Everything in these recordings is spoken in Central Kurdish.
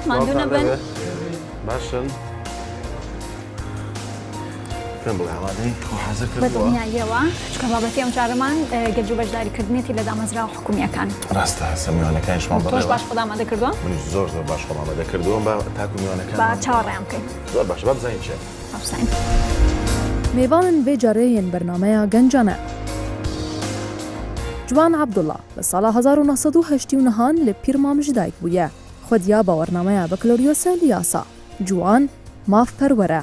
ماندوو نەبن. باشن. پێم بڵێ ئامادەی خۆ حازر بە کردووە؟ دڵنیاییەوە، چونکە بابەتی ئەمجارەمان گەنج و بەشداریکردنێتی لە دامەزراوە حکومییەکان. ڕاستە هەستە میوانەکانیشمان تۆش بەڕێوەن. باش خۆت ئامادە کردووە؟ منیش زۆر زۆر باش خۆم ئامادە کردووە با تاکو با میوانەکانمان چاوەڕێیان بکەین. زۆر باشە با بزانین چییە. با بزانین. Mêvanên vê carê yên bernameya Gencan e. Ciwan Abdullah li sala 1989 an li Pîrmam ji dayik bûye. Xwediya bawernameya bekaloriyos e li yasa. Ciwan mafperwer e.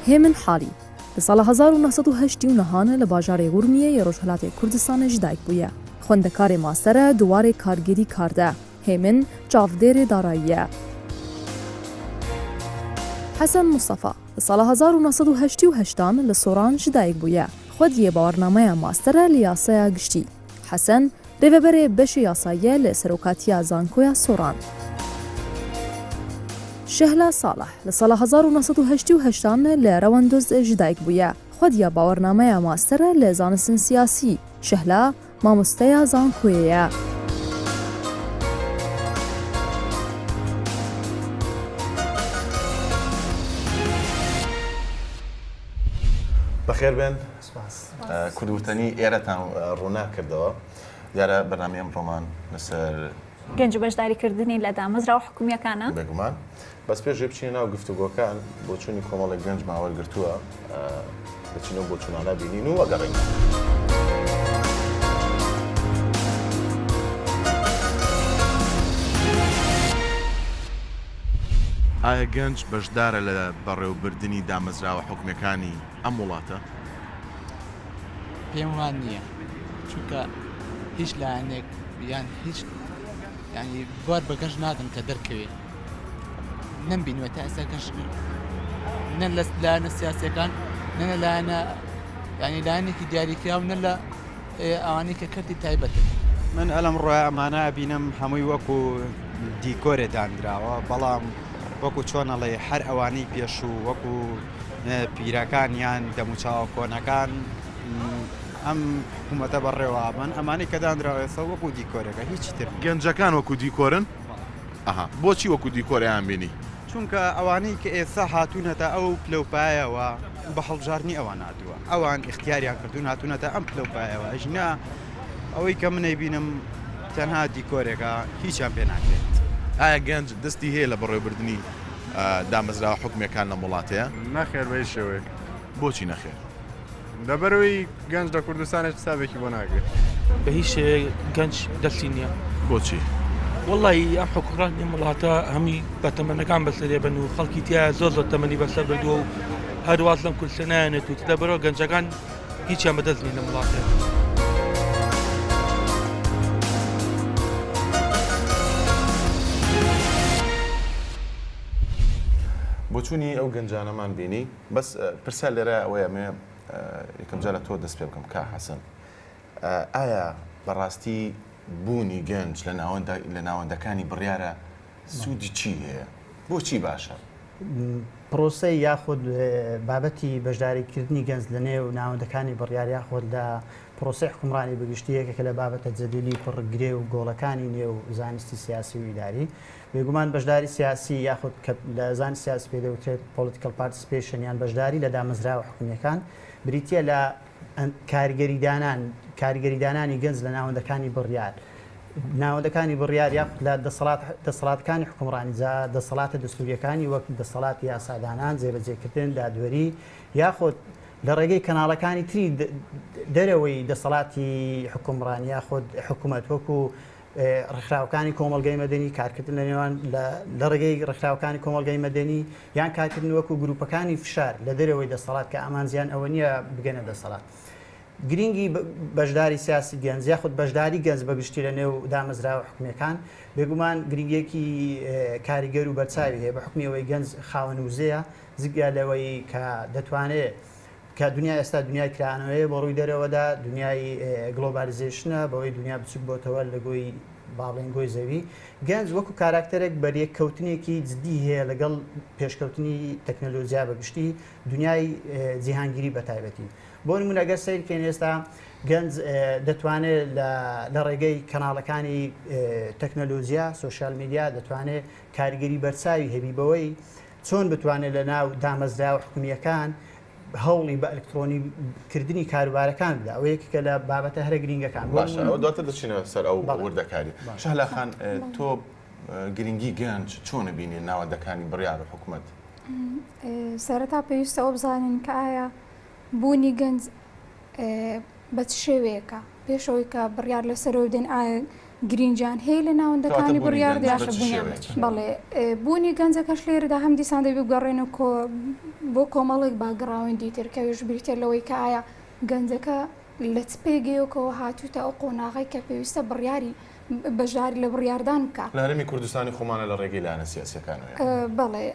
Hêmin Halî li sala 1989 an li bajarê Urmiyê yê Rojhilatê Kurdistanê ji dayik bûye. Xwendekarê master e di warê kargêrî kar de. Hêmin çavdêrê darayî ye. Hesen Mustafa li sala 1988 an li Soran ji dayik bûye. Xwediyê bawernameya master e li yasaya giştî. Hesen rêveberê beşê yasayî ye li Serokatiya Zankoya Soran. Şehla Saleh li sala 1988 an li Rewenduz ji dayik bûye. Xwediya bawernameya master e li zanistên siyasî. Şehla mamosteya zankoyê ye. بەخێر بێن. کورد وتەنی ئێرەتان ڕووناک کردەوە. دیارە بەرنامەی ئەمڕۆمان لەسەر. گەنج و بەشداریکردنی لە دامەزراوە حکومییەکانە. بێگومان. بەس پێش ئەوەی بچینە ناو گفتوگۆکان، بۆچوونی کۆمەڵێک گەنجمان وەرگرتووە، دەچین ئەو بۆچوونانە بینین و ئەگەڕێینەوە. ئایا گەنج بەشدارە لە بەڕێوەبردنی دامەزراوە حکومییەکانی ئەم وڵاتە؟ پێم وان نییە چونکە هیچ لایەنێک یان هیچ ینی بوار بە گەنج نادەن کە دەرکەوێ نەمبینوە تا ئێستا گەنج نە لە لایەنە سیاسەکان نە لە لایەنە ینی لایەنێکی دیاریکراو نە لە ئەوانەی کە کەرتی تایبەتن. من ئەلەم ڕۆیە ئەمانە ئەبینم هەمووی وەکو دیکۆرێ دانراوە بەڵام وەکو چۆن ئەڵێ هەر ئەوانەی پێشوو وەکو پیرەکان یان دەموچاوە کۆنەکان ئەم حکوومەتە بەڕێوە ئەبەن ئەمانەی کە دانراوە ئێستا وەکو دیکۆرێکە هیچی تر. گەنجەکان وەکو دیکۆرن؟ ئەها بۆچی وەکو دیکۆر ئەیان بینی؟ چونکە ئەوانەی کە ئێستا هاتوونەتە ئەو پلە و پایەوە بە هەڵبژاردنی ئەوان هاتووە ئەوان ئیختیاریان کردوون هاتوونەتە ئەم پلە و پایەوە ئەژنا ئەوەی کە من ئەیبینم تەنها دیکۆرێکە هیچیان پێ ناکرێت. ئایا گەنج دەستی هەیە لە بەڕێوەبردنی دامەزراوە حکومییەکان لەم وڵاتەیە؟ نەخێر بە هیچ شێوەیەک. بۆچی نەخێر؟ لەبەرئەوەی گەنج لە کوردستان هیچ حسابێکی بۆ ناکرێت. بە هیچ شێوەیەک گەنج دەستی نییە. بۆچی؟ وەڵی ئەم حکوڕانی ئەم وڵاتە هەمی بە تەمەنەکان بەسەرێ بن و خەڵکی تیا زۆر زۆر تەمەنی بەسەر بردووە و هەرواز لەم کورسە نایەنێت و لەبەرەوە گەنجەکان هیچیان بەدەست نین لەم وڵاتە. بۆچوونی ئەو گەنجانەمان بینی بەس پرسیار لێرە ئەوەیە مێ یەکەم جار لە تۆ دەست پێ بکەم کا حەسەن ئایا بەڕاستی بوونی گەنج لە ناوەندە لە ناوەندەکانی بڕیارە سوودی چی هەیە بۆچی باشە؟ پرۆسەی یاخود بابەتی بەشداریکردنی گەنج لە نێو ناوەندەکانی بڕیار یاخود لە پرۆسەی حوکمڕانی بەگشتی یەکێکە لە بابەتە جەدەلی پڕ گرێ و گۆڵەکانی نێو زانستی سیاسی و ئیداری. بێگومان بەشداری سیاسی یاخود کە لە زانستی سیاسی پێی دەوترێت Political Participation یان بەشداری لە دامەزراوە حکومییەکان بریتییە لە کاریگەریدانان کاریگەریدانانی گەنج لە ناوەندەکانی بڕیار ناوەندەکانی بڕیار یاخود لە دەسەڵات دەسەڵاتەکانی حوکمڕانی جا دەسەڵاتە دەستوورییەکانی وەک دەسەڵاتی یاسادانان، جێبەجێکردن، دادوەری یاخود لە ڕێگەی کەناڵەکانی تری دەرەوەی دەسەڵاتی حوکمڕانی یاخود حکومەت وەکو ڕێکخراوەکانی کۆمەڵگەی مەدەنی، کارکردن لە نێوان لە ڕێگەی ڕێکخراوەکانی کۆمەڵگەی مەدەنی یان کارکردن وەکو گروپەکانی فشار لە دەرەوەی دەسەڵات کە ئامانجیان ئەوە نییە بگەنە دەسەڵات. گرینگی بەشداری سیاسی گەنج یاخود بەشداری گەنج بە گشتی لە نێو دامەزراوە حکومییەکان بێگومان گرینگییەکی کاریگەر و بەرچاوی هەیە بە حوکمی ئەوەی گەنج خاوەن وزەیە جگە لەوەی کە دەتوانێت کە دنیا ئێستا دنیای کرانەوەیە بە ڕووی دەرەوەدا، دنیای globalization ە، بەوەی دنیا بچوک بۆتەوە لە گۆی با بڵێین گۆی زەوی. گەنج وەکو کاراکتەرێک بەریەککەوتنێکی جدی هەیە لەگەڵ پێشکەوتنی تەکنەلۆجیا بە گشتی، دنیای جیهانگیری بە تایبەتی. بۆ نمونە گەر سەیر بکەین ئێستا گەنج دەتوانێت لە ڕێگەی کەناڵەکانی تەکنەلۆجیا، social media، دەتوانێت کاریگەری بەرچاوی هەبی بەوەی چۆن بتوانێت لە ناو دامەزراوە حکومییەکان هەوڵی بە ئەلکترۆنی کردنی کاروبارەکان بدا. ئەوە یەکێکە لە بابەتە هەرە گرینگەکان. باشە ئەوە دواتر دەچینە سەر ئەو وردەکاری. شەهلا خان تۆ گرنگی گەنج چۆن ئەبینی ناوەندەکانی بڕیار و حکومەت؟ سەرەتا پێویستە ئەوە بزانین کە ئایا بوونی گەنج بە چ شێوەیەکە پێش ئەوەی کە بڕیار لەسەرەوە بدەین ئایا گرینگیان هەیە لە ناوەندەکانی بڕیاردا بەڵێ بوونی گەنجەکەش لێرەدا هەم دیسان دەبی بگەڕێنەوە کۆ بۆ کۆمەڵێک background ی تر کەویش بریتە لەوەی کە ئایا گەنجەکە لە چ پێگەیەکەوە هاتووتە ئەو قۆناغەی کە پێویستە بڕیاری بەشداری لە بڕیاردان بکا. لە هەرێمی کوردستانی خۆمانە لە ڕێگەی لایەنە سیاسیەکانەوە یان؟ بەڵێ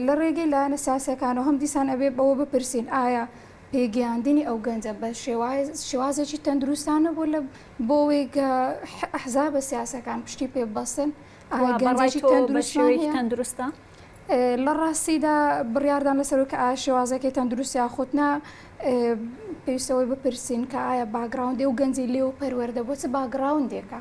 لە ڕێگەی لایەنە سیاسیەکانەوە هەم دیسان ئەبێ بەوە بپرسین ئایا پێگەیاندنی ئەو گەنجە بە شێوازێکی تەندروستانە بۆ لە بۆ ئەوەی کە ئەحزابە سیاسەکان پشتی پێ ببەستن ئایا گەنجێکی تەندروستمان هەیە؟ تەندروستە؟ لە ڕاستیدا بڕیاردان لەسەر کە ئایا شێوازەکەی تەندروست یاخود نا پێویستە ئەوەی بپرسین کە ئایا background ی ئەو گەنجەی لێوە پەروەردە بۆ چ background ێکە؟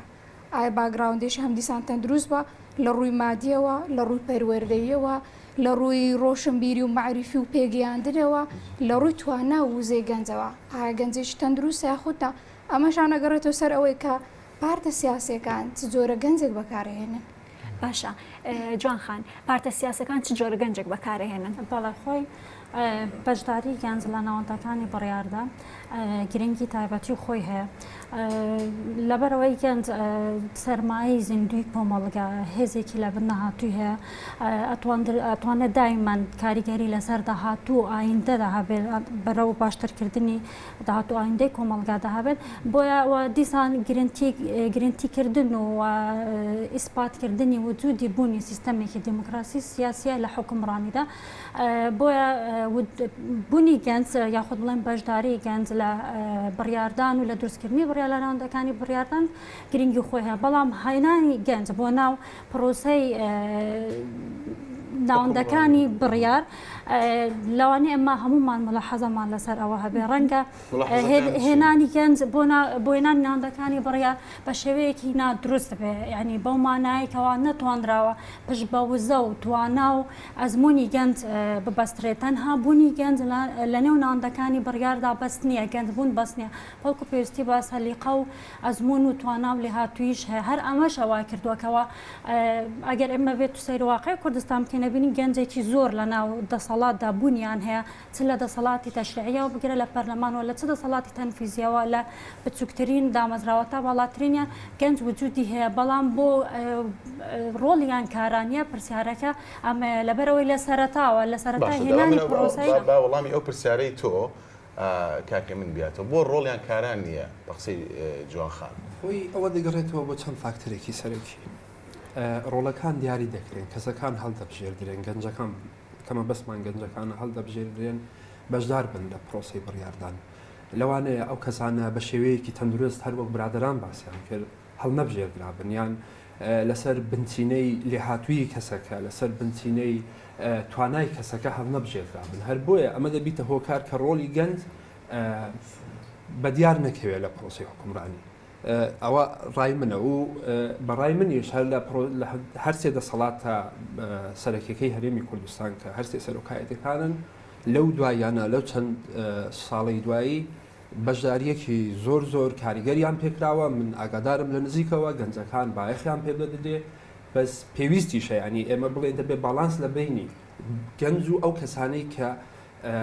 ئایا background ێکی هەمدیسان تەندروست بە لە ڕووی مادیەوە، لە ڕووی پەروەردەییەوە، لە ڕووی ڕۆشنبیری و مەعریفی و پێگەیاندنەوە، لە ڕووی توانا و وزەی گەنجەوە، ئایا گەنجێکی تەندروستە یاخود نا؟ ئەمەشان ئەگەڕێتەوە سەر ئەوەی کە پارتە سیاسیەکان چ جۆرە گەنجێک بەکارئەهێنن. باشە جوان خان، پارتە سیاسەکان چ جۆرە گەنجێک بەکارئەهێنن؟ بەڵێ خۆی بەشداری گەنج لە ناوەندەکانی بڕیاردا گرنگی تایبەتی خۆی هەیە. لەبەرئەوەی گەنج سەرمایەی زیندووی کۆمەڵگا هێزێکی لەبن نەهاتووی هەیە ئەتوانێت دایمەن کاریگەری لەسەر داهاتوو و ئایندەدا هەبێت بەرەو باشترکردنی داهاتوو ئایندەی کۆمەڵگادا هەبێت بۆیە دیسان گرنتی گرنتیکردن و ئیسپاتکردنی وجودی بوونی سیستەمێکی دیموکراسی سیاسیە لە حوکمڕانیدا بۆیە بوونی گەنج یاخود بڵێن بەشداری گەنج لە بڕیاردان و لە دروستکردنی بڕیار لە ناوەندەکانی بڕیاردان گرنگی خۆی هەیە بەڵام هێنانی گەنج بۆ ناو پرۆسەی ناوەندەکانی بڕیار لەوانەیە ئەمە هەمومان ملاحەزەمان لەسەر ئەوە هەبێ ڕەنگە هێنانی گەنج بۆ هێنانی ناوەندەکانی بڕیار بە شێوەیەکی نادروست بێ یعنی بەو مانایەی کەوا نەتوانراوە پشت بە وزە و توانا و ئەزموونی گەنج ببەسترێت، تەنها بوونی گەنج لەنێو ناوەندەکانی بڕیاردا بەس نییە، گەنجبوون بەس نییە، بەڵکو پێویستی بە سەلیقە و ئەزموون و توانا و لێهاتووییش هەیە، هەر ئەمەشە وای کردووە کەوا ئەگەر ئێمە بێت و سەیری واقعی کوردستان بکەین ئەبینین گەنجێکی زۆر لەناو دەسەڵاتدا بوونیان هەیە، چ لە دەسەڵاتی تەشریعییەوە بگرە لە پەرلەمان و لە چ دەسەڵاتی تەنفیزییەوە لە بچووکترین دامەزراوە تا باڵاترینیان گەنج وجودی هەیە بەڵام بۆ ڕۆڵیان کارا نییە پرسیارەکە ئەمەیە لەبەرئەوەی لە سەرەتاوە لە سەرەتای باشە هێنانی دەڵێم پرۆسەی با با وەڵامی ئەو پرسیارەی تۆ کاک هێمن بیاتەوە بۆ ڕۆڵیان کارا نییە بە قسەی جوان خان؟ خۆی ئەوە دەگەڕێتەوە بۆ چەند فاکتەرێکی سەرەکی ڕۆڵەکان دیاری دەکرێن کەسەکان هەڵدەبژێردرێن گەنجەکان کە مەبەستمان گەنجەکانە هەڵدەبژێردرێن بەشدار بن لە پرۆسەی بڕیاردان. لەوانەیە ئەو کەسانە بە شێوەیەکی تەندروست هەر وەک برادەران باسیان کرد هەڵنەبژێردرابن یان لەسەر بنچینەی لێهاتوویی کەسەکە لەسەر بنچینەی توانای کەسەکە هەڵنەبژێردرابن هەر بۆیە ئەمە دەبیتە هۆکار کە ڕۆڵی گەنج بەدیار نەکەوێت لە پرۆسەی حوکمڕانی. ئەوە ڕای منە و بە ڕای منیش هەر لە هەرسێ دەسەڵاتە سەرەکیەکەی هەرێمی کوردستان کە هەرسێ سەرۆکایەتەکانن لەو دواییانە لەو چەند ساڵەی دوایی بەشداریەکی زۆر زۆر کاریگەریان پێکراوە من ئاگادارم لە نزیکەوە گەنجەکان بایەخیان پێ دەدرێ بەس پێویستیشە ینی ئێمە بڵێن دەبێ باڵانس لە بینی گەنج و ئەو کەسانەی کە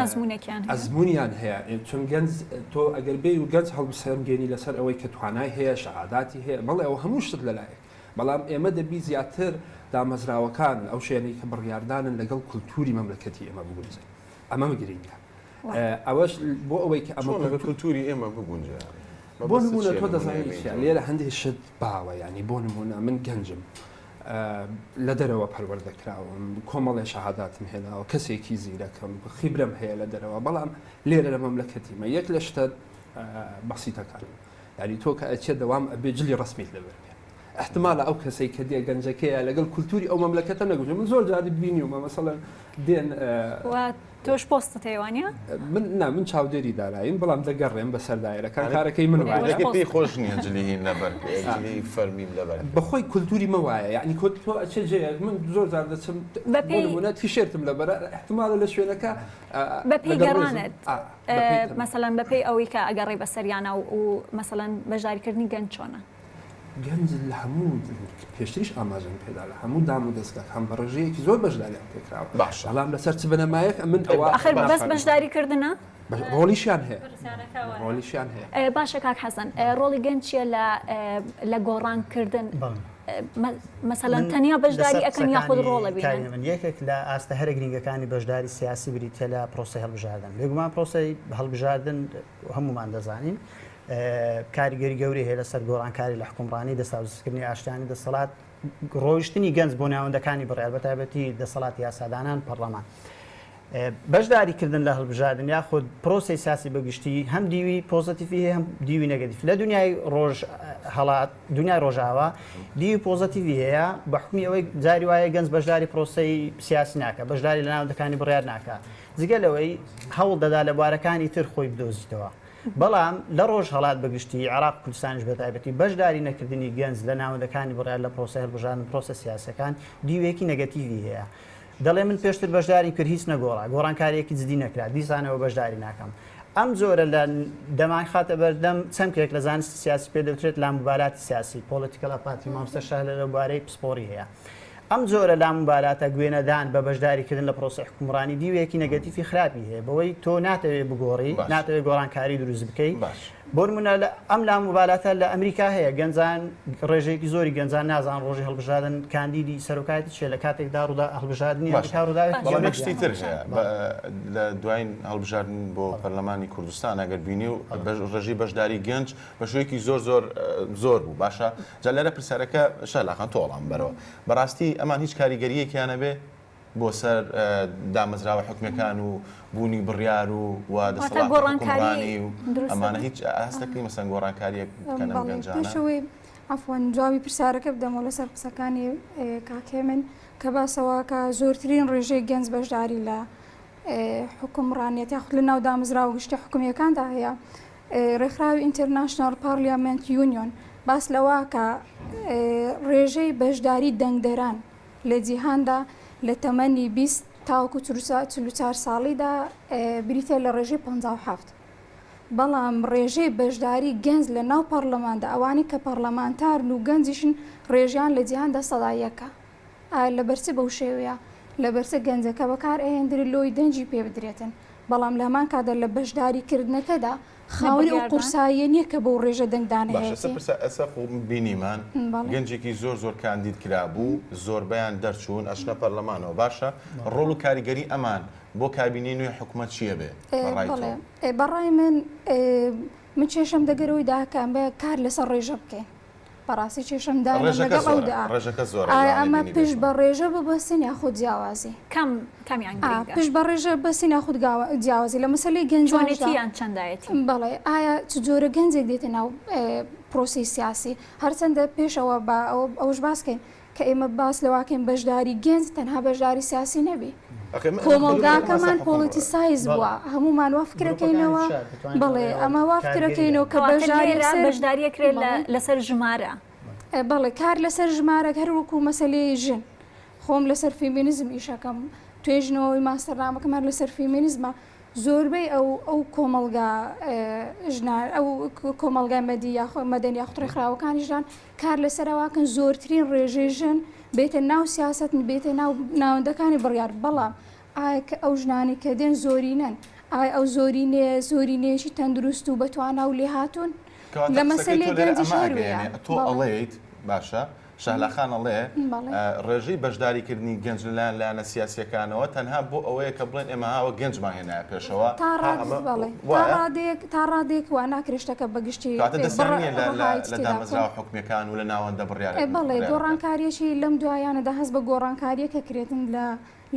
ئەزمونێکیان هەیە. ئەزمونیان هەیە چون گەنج تۆ ئەگەر بێی و گەنج هەڵبسەنگێنی لەسەر ئەوەی کە توانای هەیە شەهاداتی هەیە بەڵێ ئەوە هەموو شت لەلایەک بەڵام ئێمە دەبی زیاتر دامەزراوەکان ئەو شوێنەی کە بڕیاردانن لەگەڵ کولتوری مەملەکەتی ئێمە بگونجێن ئەمە گرینگە ئەوەش بۆ ئەوەی کە ئەمە چۆن لەگەڵ کولتوری ئێمە بگونجێ بۆ نمونە تۆ دەزانی چیە لێرە هەندێک شت باوە ینی بۆ نمونە من گەنجم لە دەرەوە پەروەردە کراوم، کۆمەڵێ شەهاداتم هێناوە، کەسێکی زیرەکم، خیبرەم هەیە لە دەرەوە، بەڵام لێرە لە مەملەکەتیمە یەک لە شتە بەسیتەکان یاری تۆ کە ئەچێ دەوام ئەبێ جلی ڕەسمیت لەبەر بێ. احتمالە ئەو کەسەی کە دێ گەنجەکەیە لەگەڵ کولتوری ئەو مەملەکەتە نەگونجێ من زۆر جاری بینیومە مەسەڵەن دێن تۆش پۆستت هەیە وانە؟ من نا من چاودێری داراییم بەڵام دەگەڕێم بەسەر دایرەکان کارەکەی من وایە پێی خۆش نییە جلی هین لەبەر جلی فەرمیم لەبەر بەخۆی کولتوری مە وایە یعنی کۆ تۆ ئەچێ جێیەک من زۆر جار دەچم بۆ نمونە تیشێرتم لەبەرە احتمالە لە شوێنەکە بەپێی گەڕانت مەسەلەن بەپێی ئەوەی کە ئەگەڕێی بەسەریانە و مەسەلەن بەشداریکردنی گەنج چۆنە؟ گەنج لە هەموو پێشتریش ئاماژەم پێدا لە هەموو دام و دەزگاکان بە ڕێژەیەکی زۆر بەشداریان پێکراوە باشە بەڵام لەسەر چ بنەمایەک ئەمن ئەوە ئەخر بەس بەشداریکردنە؟ ڕۆڵیشیان هەیە ڕۆڵیشیان هەیە باشە کاک حەسەن ڕۆڵی گەنج چییە لە لە گۆڕانکردن مەسەلەن تەنیا بەشداری ئەکەن یاخود ڕۆڵ ئەبینن؟ من یەکێک لە ئاستە هەرە گرنگەکانی بەشداری سیاسی بریتیە لە پرۆسەی هەڵبژاردن بێگومان پرۆسەی هەڵبژاردن هەمومان دەزانین کاریگەری گەورەی هەیە لەسەر گۆڕانکاری لە حکومڕانی دەستاودەستکردنی ئاشتیانی دەسەڵات ڕۆیشتنی گەنج بۆ ناوەندەکانی بڕیار بەتایبەتی دەسەڵاتی یاسادانان پەڕلەمان بەشداری کردن لە هەڵبژاردن یاخود پرۆسەی سیاسی بە گشتی هەم دیوی پۆزەتیفی هەیە هەم دیوی نێگەتیف لە دنیای ڕۆژ هەڵات دنیای ڕۆژاوا دیوی پۆزەتیفی هەیە بە حکمی ئەوەی جاری وایە گەنج بەشداری پرۆسەی سیاسی ناکە بەشداری لە ناوەندەکانی بڕیار ناکە جگە لەوەی هەوڵ دەدا لە بوارەکانی تر خۆی بدۆزیتەوە بەڵام لە ڕۆژهەڵات بە گشتی، عێراق و کوردستانیش بە تایبەتی، بەشداری نەکردنی گەنج لە ناوەندەکانی بڕیار لە پرۆسەی هەڵبژاردن، پرۆسە سیاسیەکان، دیوێکی نەگەتیڤی هەیە. دەڵێ من پێشتر بەشداریم کرد هیچ نەگۆڕا، گۆڕانکارییەکی جدی نەکرا، دیسانەوە بەشداری ناکەم. ئەم جۆرە لە دەمانخاتە بەردەم چەمکێک لە زانستی سیاسی پێ دەوترێت لاموبالاتی سیاسی، Political Apathy، مامۆستا شەهلە لەو بارەی پسپۆڕی هەیە. ئەم جۆرە لاموبالاتە گوێنەدان بە بەشداریکردن لە پرۆسەی حوکمڕانی دیوێکی نەگەتیفی خراپی هەیە بەوەی تۆ ناتەوێ بگۆڕی باش. ناتەوێ گۆڕانکاری دروست بکەی باش. بۆ نمونە لە ئەم لاموبالاتە لە ئەمریکا هەیە گەنجان ڕێژەیەکی زۆری گەنجان نازان ڕۆژی هەڵبژاردن کاندیدی سەرۆکایەتی چیە لە کاتێکدا ڕوودا هەڵبژاردنی باش. ئەمریکا ڕووداوێکی بەڵام گەورە یەک شتی بوو. تر هەیە بەڵێ. لە دواین هەڵبژاردن بۆ پەرلەمانی کوردستان ئەگەر بینی و بەڵێ. ڕێژەی بەشداری گەنج بە شێوەیەکی زۆر زۆر زۆر بوو باشە جا لێرە پرسیارەکە شەهلا خان تۆ وەڵام بەرەوە بەڕاستی ئەمان هیچ کاریگەریەکیان هەبێ بۆ سەر دامەزراوە حکومیەکان و بوونی بڕیار و و دەسەڵاتی حکومڕانی و ئەمانە هیچ هەستەکەی مەسەن گۆڕانکاریەک بکەن ئەم گەنجانە؟ پێشەوەی عەفوەن جوابی پرسیارەکە بدەمەوە لەسەر قسەکانی کاک هێمن کە باسەوە کە زۆرترین ڕێژەی گەنج بەشداری لە حکومڕانیەت یاخود لە ناو دامەزراوە گشتی حکومیەکاندا هەیە ڕێکخراوی International Parliament Union باس لەوە کە ڕێژەی بەشداری دەنگدەران لە جیهاندا لە تەمەنی 20 تاوەکو 44 ساڵیدا بریتە لە ڕێژەی 57 بەڵام ڕێژەی بەشداری گەنج لە ناو پەرلەماندا ئەوانەی کە پەرلەمانتارن و گەنجیشن ڕێژیان لە جیهاندا سەدا یەکە ئایا لەبەرچ بەو شێوەیە؟ لەبەرچ گەنجەکە بەکار ئەهێندرێت لۆی دەنگی پێ بدرێتن بەڵام لە هەمان کاتدا لە بەشداری کردنەکەدا خاوەنی ئەو قورساییە نییە کە بەو ڕێژە دەنگدانە باشە هەیەتی. پرسە ئەسە خۆ بینیمان بەڵێ. گەنجێکی زۆر زۆر کاندید کرابوو زۆربەیان دەرچوون ئەچنە پەرلەمانەوە باشە ڕۆڵ و کاریگەری ئەمان بۆ کابینەی نوێی حکومەت چییە بێ بە ڕای تۆ؟ بەڵێ بە ڕای من من کێشەم دەگەرەوەی دا کە ئەمە کار لەسەر ڕێژە بکەین. بەڕاستی کێشەم دانەم ڕێژەکە لەگەڵ زۆرە ئەودا. ڕێژەکە زۆرە ئایا لەوانەیە ئەمە بینیبێتمان. پشت بە ڕێژە ببەستین یاخود جیاوازی؟ کام کامیان ئا گرنگە؟ پشت بە ڕێژە بەستین یاخود گاوە جیاوازی لە مەسەلەی گەنجانیشدا چۆنێتی یان چەندایەتی؟ بەڵێ ئایا چ جۆرە گەنجێک دێتە ناو پرۆسەی سیاسی؟ هەرچەندە پێشەوە با ئەوە ئەوەش باس کەین کە ئێمە باس لەوە کەین بەشداری گەنج تەنها بەشداری سیاسی نەبی کۆمەڵگاکەمان politicize بووە هەمومان وا فکرەکەینەوە بەڵێ ئەمە وا فکرەکەینەوە کە بەشداریەکرێت لەسەر ژمارە بەڵێ کار لەسەر ژمارە هەر وەکو مەسلەی ژن خۆم لەسەر فیمینزم ئیشەکەم توێژنەوەی ماستەرنامەکەم هەر لەسەر فیمینزمە زۆربەی ئەو ئەو کۆمەڵگا ژنان ئەو کۆمەڵگای مەدی یاخۆ مەدەنی یاخود ڕێکخراوەکانی ژنان کار لەسەر ئەوەکەن زۆرترین ڕێژەی ژن بێتە ناو سیاسەت بێتە ناو ناوەندەکانی بڕیار بەڵام ئایا کە ئەو ژنانی کە دێن زۆرینەن ئایا ئەو زۆرینەیە زۆرینەیەکی تەندروست و بەتوانا و لێهاتوون کەواتە لە قسەکەی مەسەلەی تۆ لێرە گەنجیش ئەمە هەر وەیە ئەگەیەنێ تۆ بەڵێ ئەڵێیت باشە شەهلا خان ئەڵێ بەڵێ. ڕێژەی بەشداریکردنی گەنج لەلایەن لایەنە سیاسییەکانەوە تەنها بۆ ئەوەیە کە بڵێن ئێمە هاوە گەنجمان هێنایە پێشەوە تا ها ڕاد ئەمە بەڵێ تا وایە؟ ڕادەیەک تا ڕادەیەک وا ناکرێ شتەکە بە گشتی کەواتە دەستیان بڕ نییە لە لە ڕەهایت لە تێدا بکەن. دامەزراوە حکومییەکان و لە ناوەندە بڕیارە بەڵێ بڕیارەکان. گۆڕانکارییەکی لەم دوایانەدا هەست بە گۆڕانکارییەک ئەکرێتن لە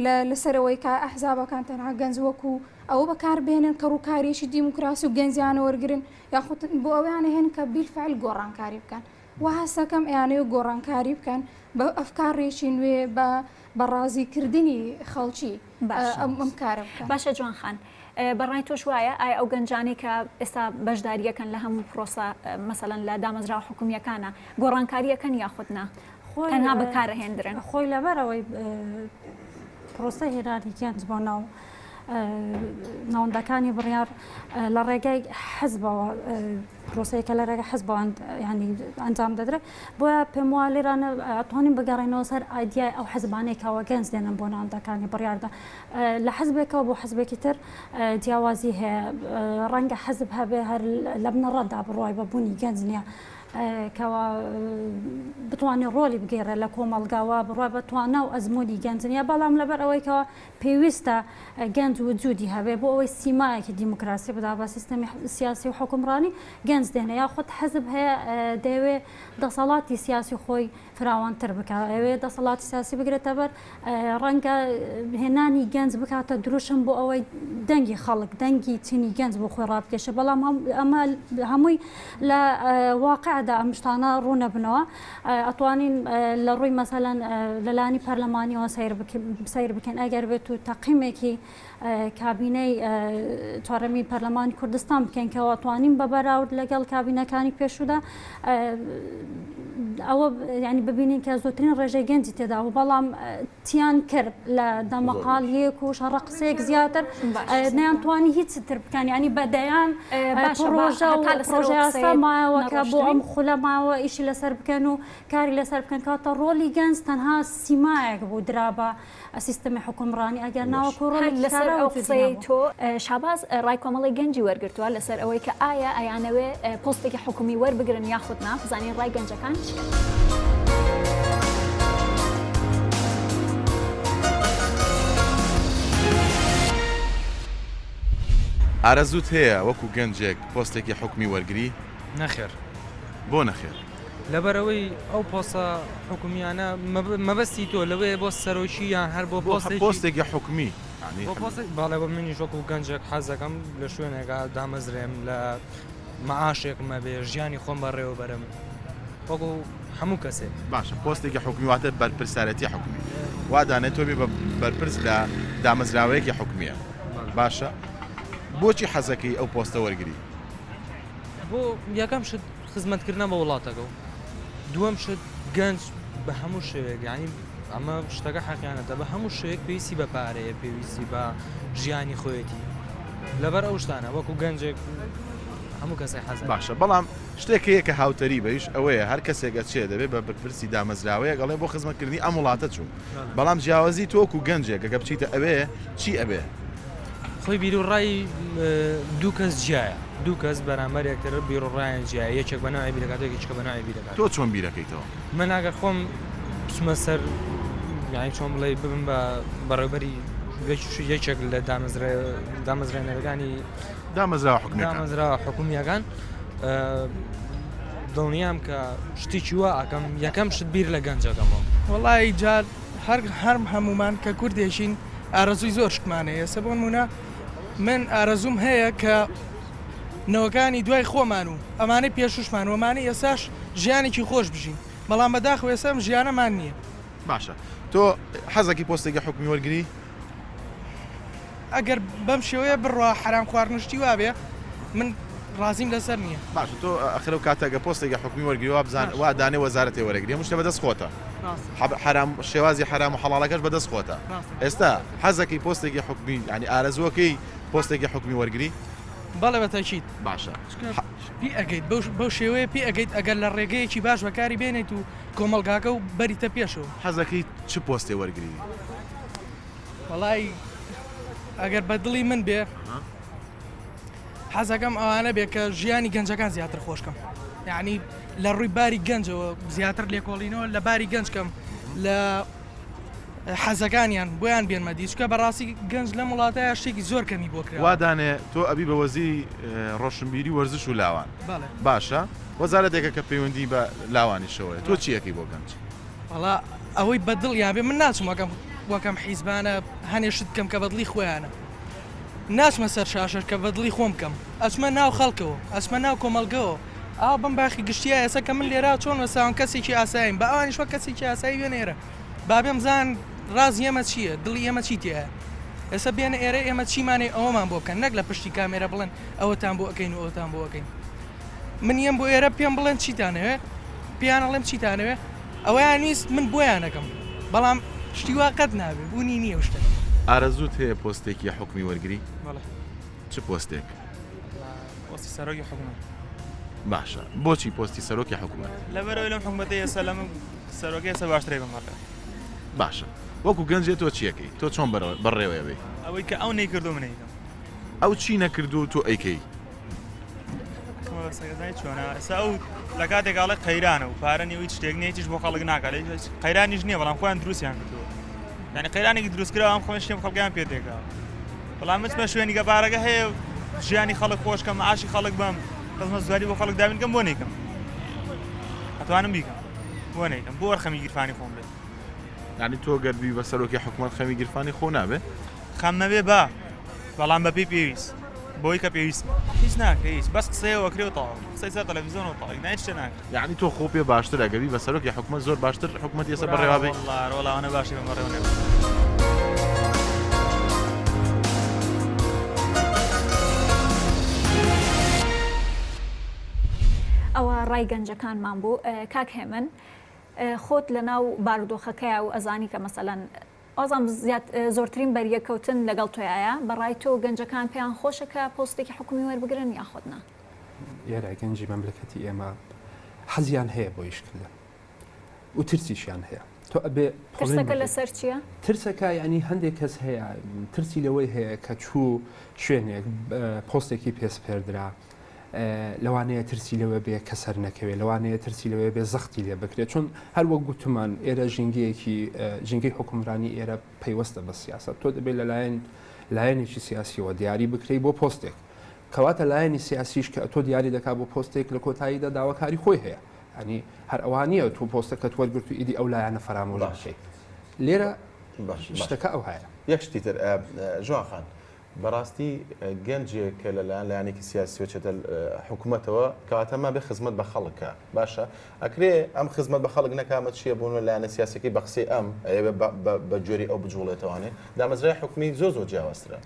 لە لەسەر ئەوەی کە ئەحزابەکان تەنها گەنج وەکوو ئەوە بەکار بهێنن کە ڕووکاریی دیموکراسی و گەنجیانە وەرگرن یاخود بۆ ئەوەیان ئەهێنن کە بیلفعل گۆڕانکاری بکەن. وا هەستەکەم ئەیانەوێ گۆڕانکاری بکەن بە ئەفکاڕێکی نوێ بە بە ڕازی کردنی خەڵکی ئەم کارە بکەن. باشە جوان خان بە ڕای تۆش وایە ئایا ئەو گەنجانەی کە ئێستا بەشداریەکەن لە هەموو پرۆسە مەسەلەن لە دامەزراوە حکومییەکانە گۆڕانکاریەکەن یاخود نا تەنها بەکارئەهێندرێن؟ خۆی لەبەر ئەوەی پرۆسەی هێنانی گەنج بۆ ناو ناوەندەکانی بڕیار لە ڕێگای حزبەوە پرۆسەیەکە لە ڕێگە حزبەوە ینی ئەنجام دەدرێت بۆیە پێم وایە لێرانە ئەتوانین بگەڕێنەوە سەر ئایدیای ئەو حزبانەی کەەوە گەنج دێنن بۆ ناوەندەکانی بڕیاردا لە حزبێکەوە بۆ حزبێکی تر جیاوازی هەیە ڕەنگە حزب هەبێ هەر لە بنەڕەتدا بڕوای بە بوونی گەنج نییە کەوا بتوانێت ڕۆلی بگێڕێت لە کۆمەڵگاوە بڕوا بە توانا و ئەزمموی گەنج نیە بەڵام لەبەر ئەوەی کەەوە پێویستە گەنج وجودی هەبێ بۆ ئەوەی سیمایەکی دیموکراسی بدا بە سیستەمی سیاسی و حوکمڕانی، گەنج دێنێ یاخود حزب هەیە دەیەوێ دەسەڵاتی سیاسی خۆی فراوانتر بکا، ئەیەوێ دەسەڵاتی سیاسی بگرێتە بەر، ڕەنگە هێنانی گەنج بکاتە دروشم بۆ ئەوەی دەنگی خەڵک، دەنگی چینی گەنج بۆ خۆی ڕابکێشێ، بەڵام ئەمە هەمووی لە واقعدا ئەم شتانە ڕوونەبنەوە. ئەتوانین لە ڕووی مەسەلەن لە لانی پەرلەمانیەوە سەیر بکەین ئەگەر بێت و تەقیمێکی کابینەی چوارەمی پەرلەمانی کوردستان بکەین کەەوە توانین بە بەراورد لەگەڵ کابینەکانی پێشودا ئەوە ینی ببینین کە زۆرترین ڕێژەی گەنجی تێدا بوو بەڵام تیان کرد لە دەمەقاڵ یەک و شەڕە قسەیەک زیاتر نەیانتوانی هیچ تر بکەن ینی بە دەیان پڕۆژە و پڕۆژە یاسا مایەوە کە بۆ ئەم خولە ماوە ئیشی لەسەر بکەن و کاری لەسەر بکەن کاتە ڕۆڵی گەنج تەنها سیمایەک بوو درا بە سیستەمی حوکمڕانی ئەگەر ناوەکو هەر ڕۆڵێکی لەسەر کارا ئەو وجودی قسەیەی نەبوو. تۆ شاباز ڕای کۆمەڵی گەنجی وەرگرتووە لەسەر ئەوەی کە ئایا ئەیانەوێ پۆستێکی حکومی وەربگرن یاخود نا، بزانین ڕای گەنجەکان چییە؟ ئارەزووت هەیە وەکو گەنجێک پۆستێکی حکومی وەرگری؟ نەخێر. بۆ نەخێر؟ لەبەرئەوەی ئەو پۆستە حکومیانە مەبەستی تۆ لەوەیە بۆ سەرۆکی یان هەر بۆ پۆستێکی حکومی بەڵێ بۆ منیش وەکو گەنجێک حەزەکەم لە شوێنێکا دامەزرێم لە معاشێکم هەبێ ژیانی خۆم بەڕێوە بەرم وەکو هەموو کەسێک. باشە پۆستێکی حکومی واتە بەرپرسارەتی حکومی وا دانێ تۆ بی بە بەرپرس لە دامەزراوەیەکی حکومیە باشە بۆچی حەزەکەی ئەو پۆستە وەرگری؟ بۆ یەکەم شت خزمەتکردنە بە وڵاتەکە و دووەم شت گەنج بە هەموو شێوەیەک یانی ئەمە شتەکە حەقیانەتە بە هەموو شێوەیەک پێویستی بە پارەیە پێویستی بە ژیانی خۆیەتی لەبەر ئەو شتانە وەکو گەنجێک هەموو کەسێک حەز باشە بەڵام شتێک هەیە کە هاوتەری بەیش ئەوەیە هەر کەسێک ئەچێ دەبێ بە بەرپرسی دامەزراوەیەک ئەڵێ بۆ خزمەتکردنی ئەم وڵاتە چووم بەڵام جیاوازی تۆ وەکو گەنجێک گەر بچیتە ئەوێ چی ئەبێ؟ خۆی بیروڕای دوو کەس جیایە دوو کەس بەرامبەر یەکتر بیروڕایان جیایە یەکێک بە نەوعێ بیرەکاتەوە یەکێکیشکە بە نەوعێ بیرەکاتەوە. تۆ چۆن بیرەکەیتەوە؟ من ئەگەر خۆم بچمە سەر یانی چۆن بڵێ ببم بە بەڕێوبەری یەکێک لە دامەزرێنەرەکانی دامەزراوە حکومیەکان دامەزراوە حکومیەکان دڵنیام کە شتێکی وا ئەکەم یەکەم شت بیر لە گەنجەکەمەوە. وەڵایی جار هەر هەر هەموومان کە کوردێکین ئارەزووی زۆر شتمان هەیە ئێستا بۆ نموونە من ئارەزووم هەیە کە نەوەکانی دوای خۆمان و ئەمانەی پێشوشمان و ئەمانەی ئێستاش ژیانێکی خۆش بژین بەڵام بەداخەوە ئێستا ئەم ژیانەمان نییە. باشە تۆ حەزەکی پۆستێکی حکومی وەرگری؟ ئەگەر بەم شێوەیە بڕوا حەرام خواردن و شتی وابێ من ڕازیم لەسەر نییە. باشە تۆ ئەخر ئەو کاتە گە پۆستێکی حکومی وەرگری وا بزان وا دانێ وەزارەتێ وەرەگری هەموو شتێ بەدەست خۆتە حەرام شێوازی حەرام و حەڵاڵەکەش بەدەست خۆتە ئێستا حەزەکەی پۆستێکی حکومی یانی ئارەزووەکەی پۆستێکی حکومی وەرگری؟ بەڵێ بە تەکید. باشە پێ ئەگەیت بەو شێوەیە پێ ئەگەیت ئەگەر لە ڕێگەیەکی باش بەکاری بێنیت و کۆمەڵگاکە و بەریتە پێشەوە. حەزەکەی چ پۆستێ وەرگری؟ وەڵای ئەگەر بە دڵی من بێ حەزەکەم ئەوانە بێ کە ژیانی گەنجەکان زیاتر خۆشکەم یعنی لە ڕووی باری گەنجەوە زیاتر لێکۆڵینەوە لە باری گەنج کەم لە حەزەکانیان بۆیان بێنمە دی چکە بەڕاستی گەنج لەم وڵاتەیە شتێکی زۆر کەمی بۆ کرا وا دانێ تۆ ئەبی بە وەزیری ڕۆشنبیری وەرزش و لاوان باشە وەزارەتێکە کە پەیوەندی بە لاوانیشەوەیە تۆ چی ئەکەی بۆ گەنج؟ وەڵا ئەوەی بە دڵیان بێ من ناچم وەکەم وەکەم حیزبانە هەنێ شت بکەم کە بە دڵی خۆیانە ناچمە سەر شاشەش کە بە دڵی خۆم بکەم ئەچمە ناو خەڵکەوە ئەچمە ناو کۆمەڵگەوە. ئاوا بەم باخی گشتیە ئێستا کە من لێرا چۆن وەستاوم کەسێکی ئاساییم با ئەوانیش وەک کەسێکی ئاسایی بێنە ئێرە با بێم بزانن ڕازی ئێمە چییە دڵی ئێمە چی تیایە ئێستا بێنە ئێرە ئێمە چیمان هەیە ئەوەمان بۆ بکەن نەک لە پشتی کامێرە بڵێن ئەوەتان بۆ ئەکەین و ئەوتان بۆ ئەکەین من یەم بۆ ئێرە پێم بڵێن چیتان ئەوێ پێیان ئەڵێم چیتان ئەوێ ئەوەیان ویست من بۆیان ئەکەم بەڵام شتی وا قەت نابێ بوونی نییە ئەو شتە. ئارەزووت هەیە پۆستێکی حکومی وەرگری؟ بەڵێ. چ پۆستێک؟ پۆستی سەرۆکی حکومەت. باشە بۆچی پۆستی سەرۆکی حکومەت؟ لەبەرئەوەی لەم حکومەتەی ئێستا لەم سەرۆکەی ئێستا باشترە بێم بەڕێوە. باشە وەکو گەنجێ تۆ چیەکەی؟ تۆ چۆن بەڕێوەی ئەبەی؟ ئەوەی کە ئەو نەیکردووە من ئەیکەم. ئەو چی نەکردووە و تۆ ئەیکەی؟ چۆنە ئێستا ئەو لە کاتێک ئاڵێ قەیرانە و پارە نیە و هیچ شتێک نیە هیچیش بۆ خەڵک ناکات قەیرانیش نییە بەڵام خۆیان دروستیان کردووە یعنی قەیرانێکی دروستکراوە ئەم خۆیان شتێک خەڵکیان پێ تێکا بەڵام بچمە شوێنی کە پارەکە هەیە و ژیانی خەڵک خۆشکەم معاشی خەڵک بەم خزمەتگوزاری بۆ خەڵک دابین کەم بۆ نیکەم ئەتوانم بیکەم بۆ نیکەم بۆ خەمی گیرفانی خۆم بێت یعنی تۆ گەر بی بە سەرۆکی حکوومەت خەمی گیرفانی خۆ نابێ خەم مەبێ با بەڵام بەپێی پێویست بۆی کە پێویستمە. هیچ ناکرێ هیچ بەس قسەیە ئەکرێ و تەواو قسەی سەر تەلەفیزۆن و تەواو نا هیچ شتێ ناکرێ. یەعنی تۆ خۆ پێ باشترە گەر بی بە سەرۆکی حکومەت زۆر باشتر حکومەتی ئێستا بەڕێوە بەی. وەڵا وەڵا ئەوەنە باشی بەم بەڕێوە نەبرد. ئەوە ڕای گەنجەکانمان بوو کاک هێمن خۆت لەناو بارودۆخەکەیا و ئەزانی کە مەسەلەن وازانم زیات زۆرترین بەریەککەوتن لەگەڵ تۆیایە، بەڕای تۆ گەنجەکان پێیان خۆشە کە پۆستێکی حکومی وەربگرن یاخود نا؟ ئێرە گەنجی مەملەکەتی ئێمە حەزیان هەیە بۆ ئیشکردن و ترسیشیان هەیە تۆ ئەبێ ترسەکە لەسەر چییە؟ ترسەکە ینی هەندێک کەس هەیە ترسی لەوەی هەیە کە چوو شوێنێک پۆستێکی پێسپێردرا لەوانەیە ترسی لەوە بێ کە سەر نەکەوێ، لەوانەیە ترسی لەوەیە بێ زەختی لێ بکرێت، چون هەر وەک گوتمان ئێرە ژینگەیەکی ژینگەی حوکمرانی ئێرە پەیوەستە بە سیاسەت، تۆ دەبێت لەلایەن لایەنێکی سیاسیەوە دیاری بکرێی بۆ پۆستێک، کەواتە لایەنی سیاسیش کە تۆ دیاری دەکات بۆ پۆستێک لە کۆتاییدا داواکاری خۆی هەیە، یانی هەر ئەوها نییە تۆ پۆستەکەت وەرگرت و ئیدی ئەو لایەنە فەرامۆش بکەیت، لێرە شتەکە ئەوهایە. یەک شتی تر جوان خان، بەڕاستی گەنجێک کە لەلایەن لایەنێکی سیاسیەوە چێتە حکومەتەوە کەواتە مابێ خزمەت بە خەڵک کا باشە ئەکرێ ئەم خزمەت بە خەڵک نەکا ئەمە چییە بۆ نمونە لایەنە سیاسەکەی بە قسەی ئەم ئەیەوێ بە جۆری ئەو بجوڵێتەوانێ دامەزراوی حکومی زۆر زۆر جیاوازترە.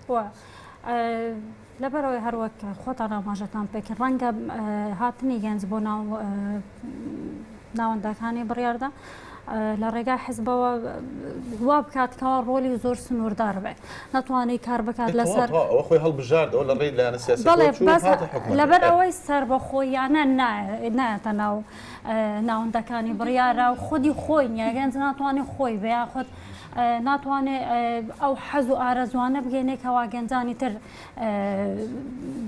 لەبەرئەوەی هەروەک خۆتان ئاماژەتان پێکرد ڕەنگە هاتنی گەنج بۆ ناو ناوەندەکانی بڕیاردا لە ڕێگای حزبەوە وا بکات کەوا ڕۆلی زۆر سنووردار بێت ناتوانێت کار بکات لەسەر ئەوە خۆی هەڵبژاردەوە لە ڕێی لایەنە سیاسیەکەوە بەڵێ چوو بەس هاتە حکومەتەوە. لەبەر ئەوەی سەربەخۆییانە نایەتە ناو ناوەندەکانی بڕیارە و خودی خۆی نییە گەنج ناتوانێت خۆی بێ یاخود ناتوانێت ئەو حەز و ئارەزوانە بگەینێ کەوا گەنجانی تر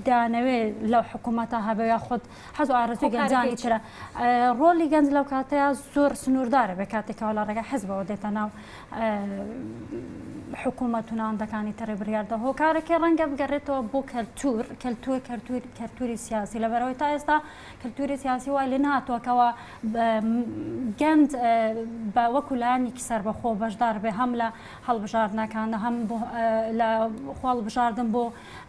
دانەوێ لەو حکوومەتە هەبێ یاخود حەز و ئارەزووی گەنجانی ترە. ڕۆڵی گەنج لەو کاتەیا زۆر سنووردارە بێ کاتێکەوە لە ڕێگای حزبەوە دێتە ناو حکوومەت و ناوەندەکانی تری بڕیاردا هۆکارەکەی ڕەنگە بگەڕێتەوە بۆ کەلتور کەلتور کەلتور کەلتوری سیاسی لەبەرەوەی تا ئێستا کەلتوری سیاسی وای لێ نهاتووە کەوا گەنج بە وەکو لایەنێکی سەربەخۆ بەشدار بێ هەم لە هەڵبژاردنەکان هەم لە خۆڵبژاردن بۆ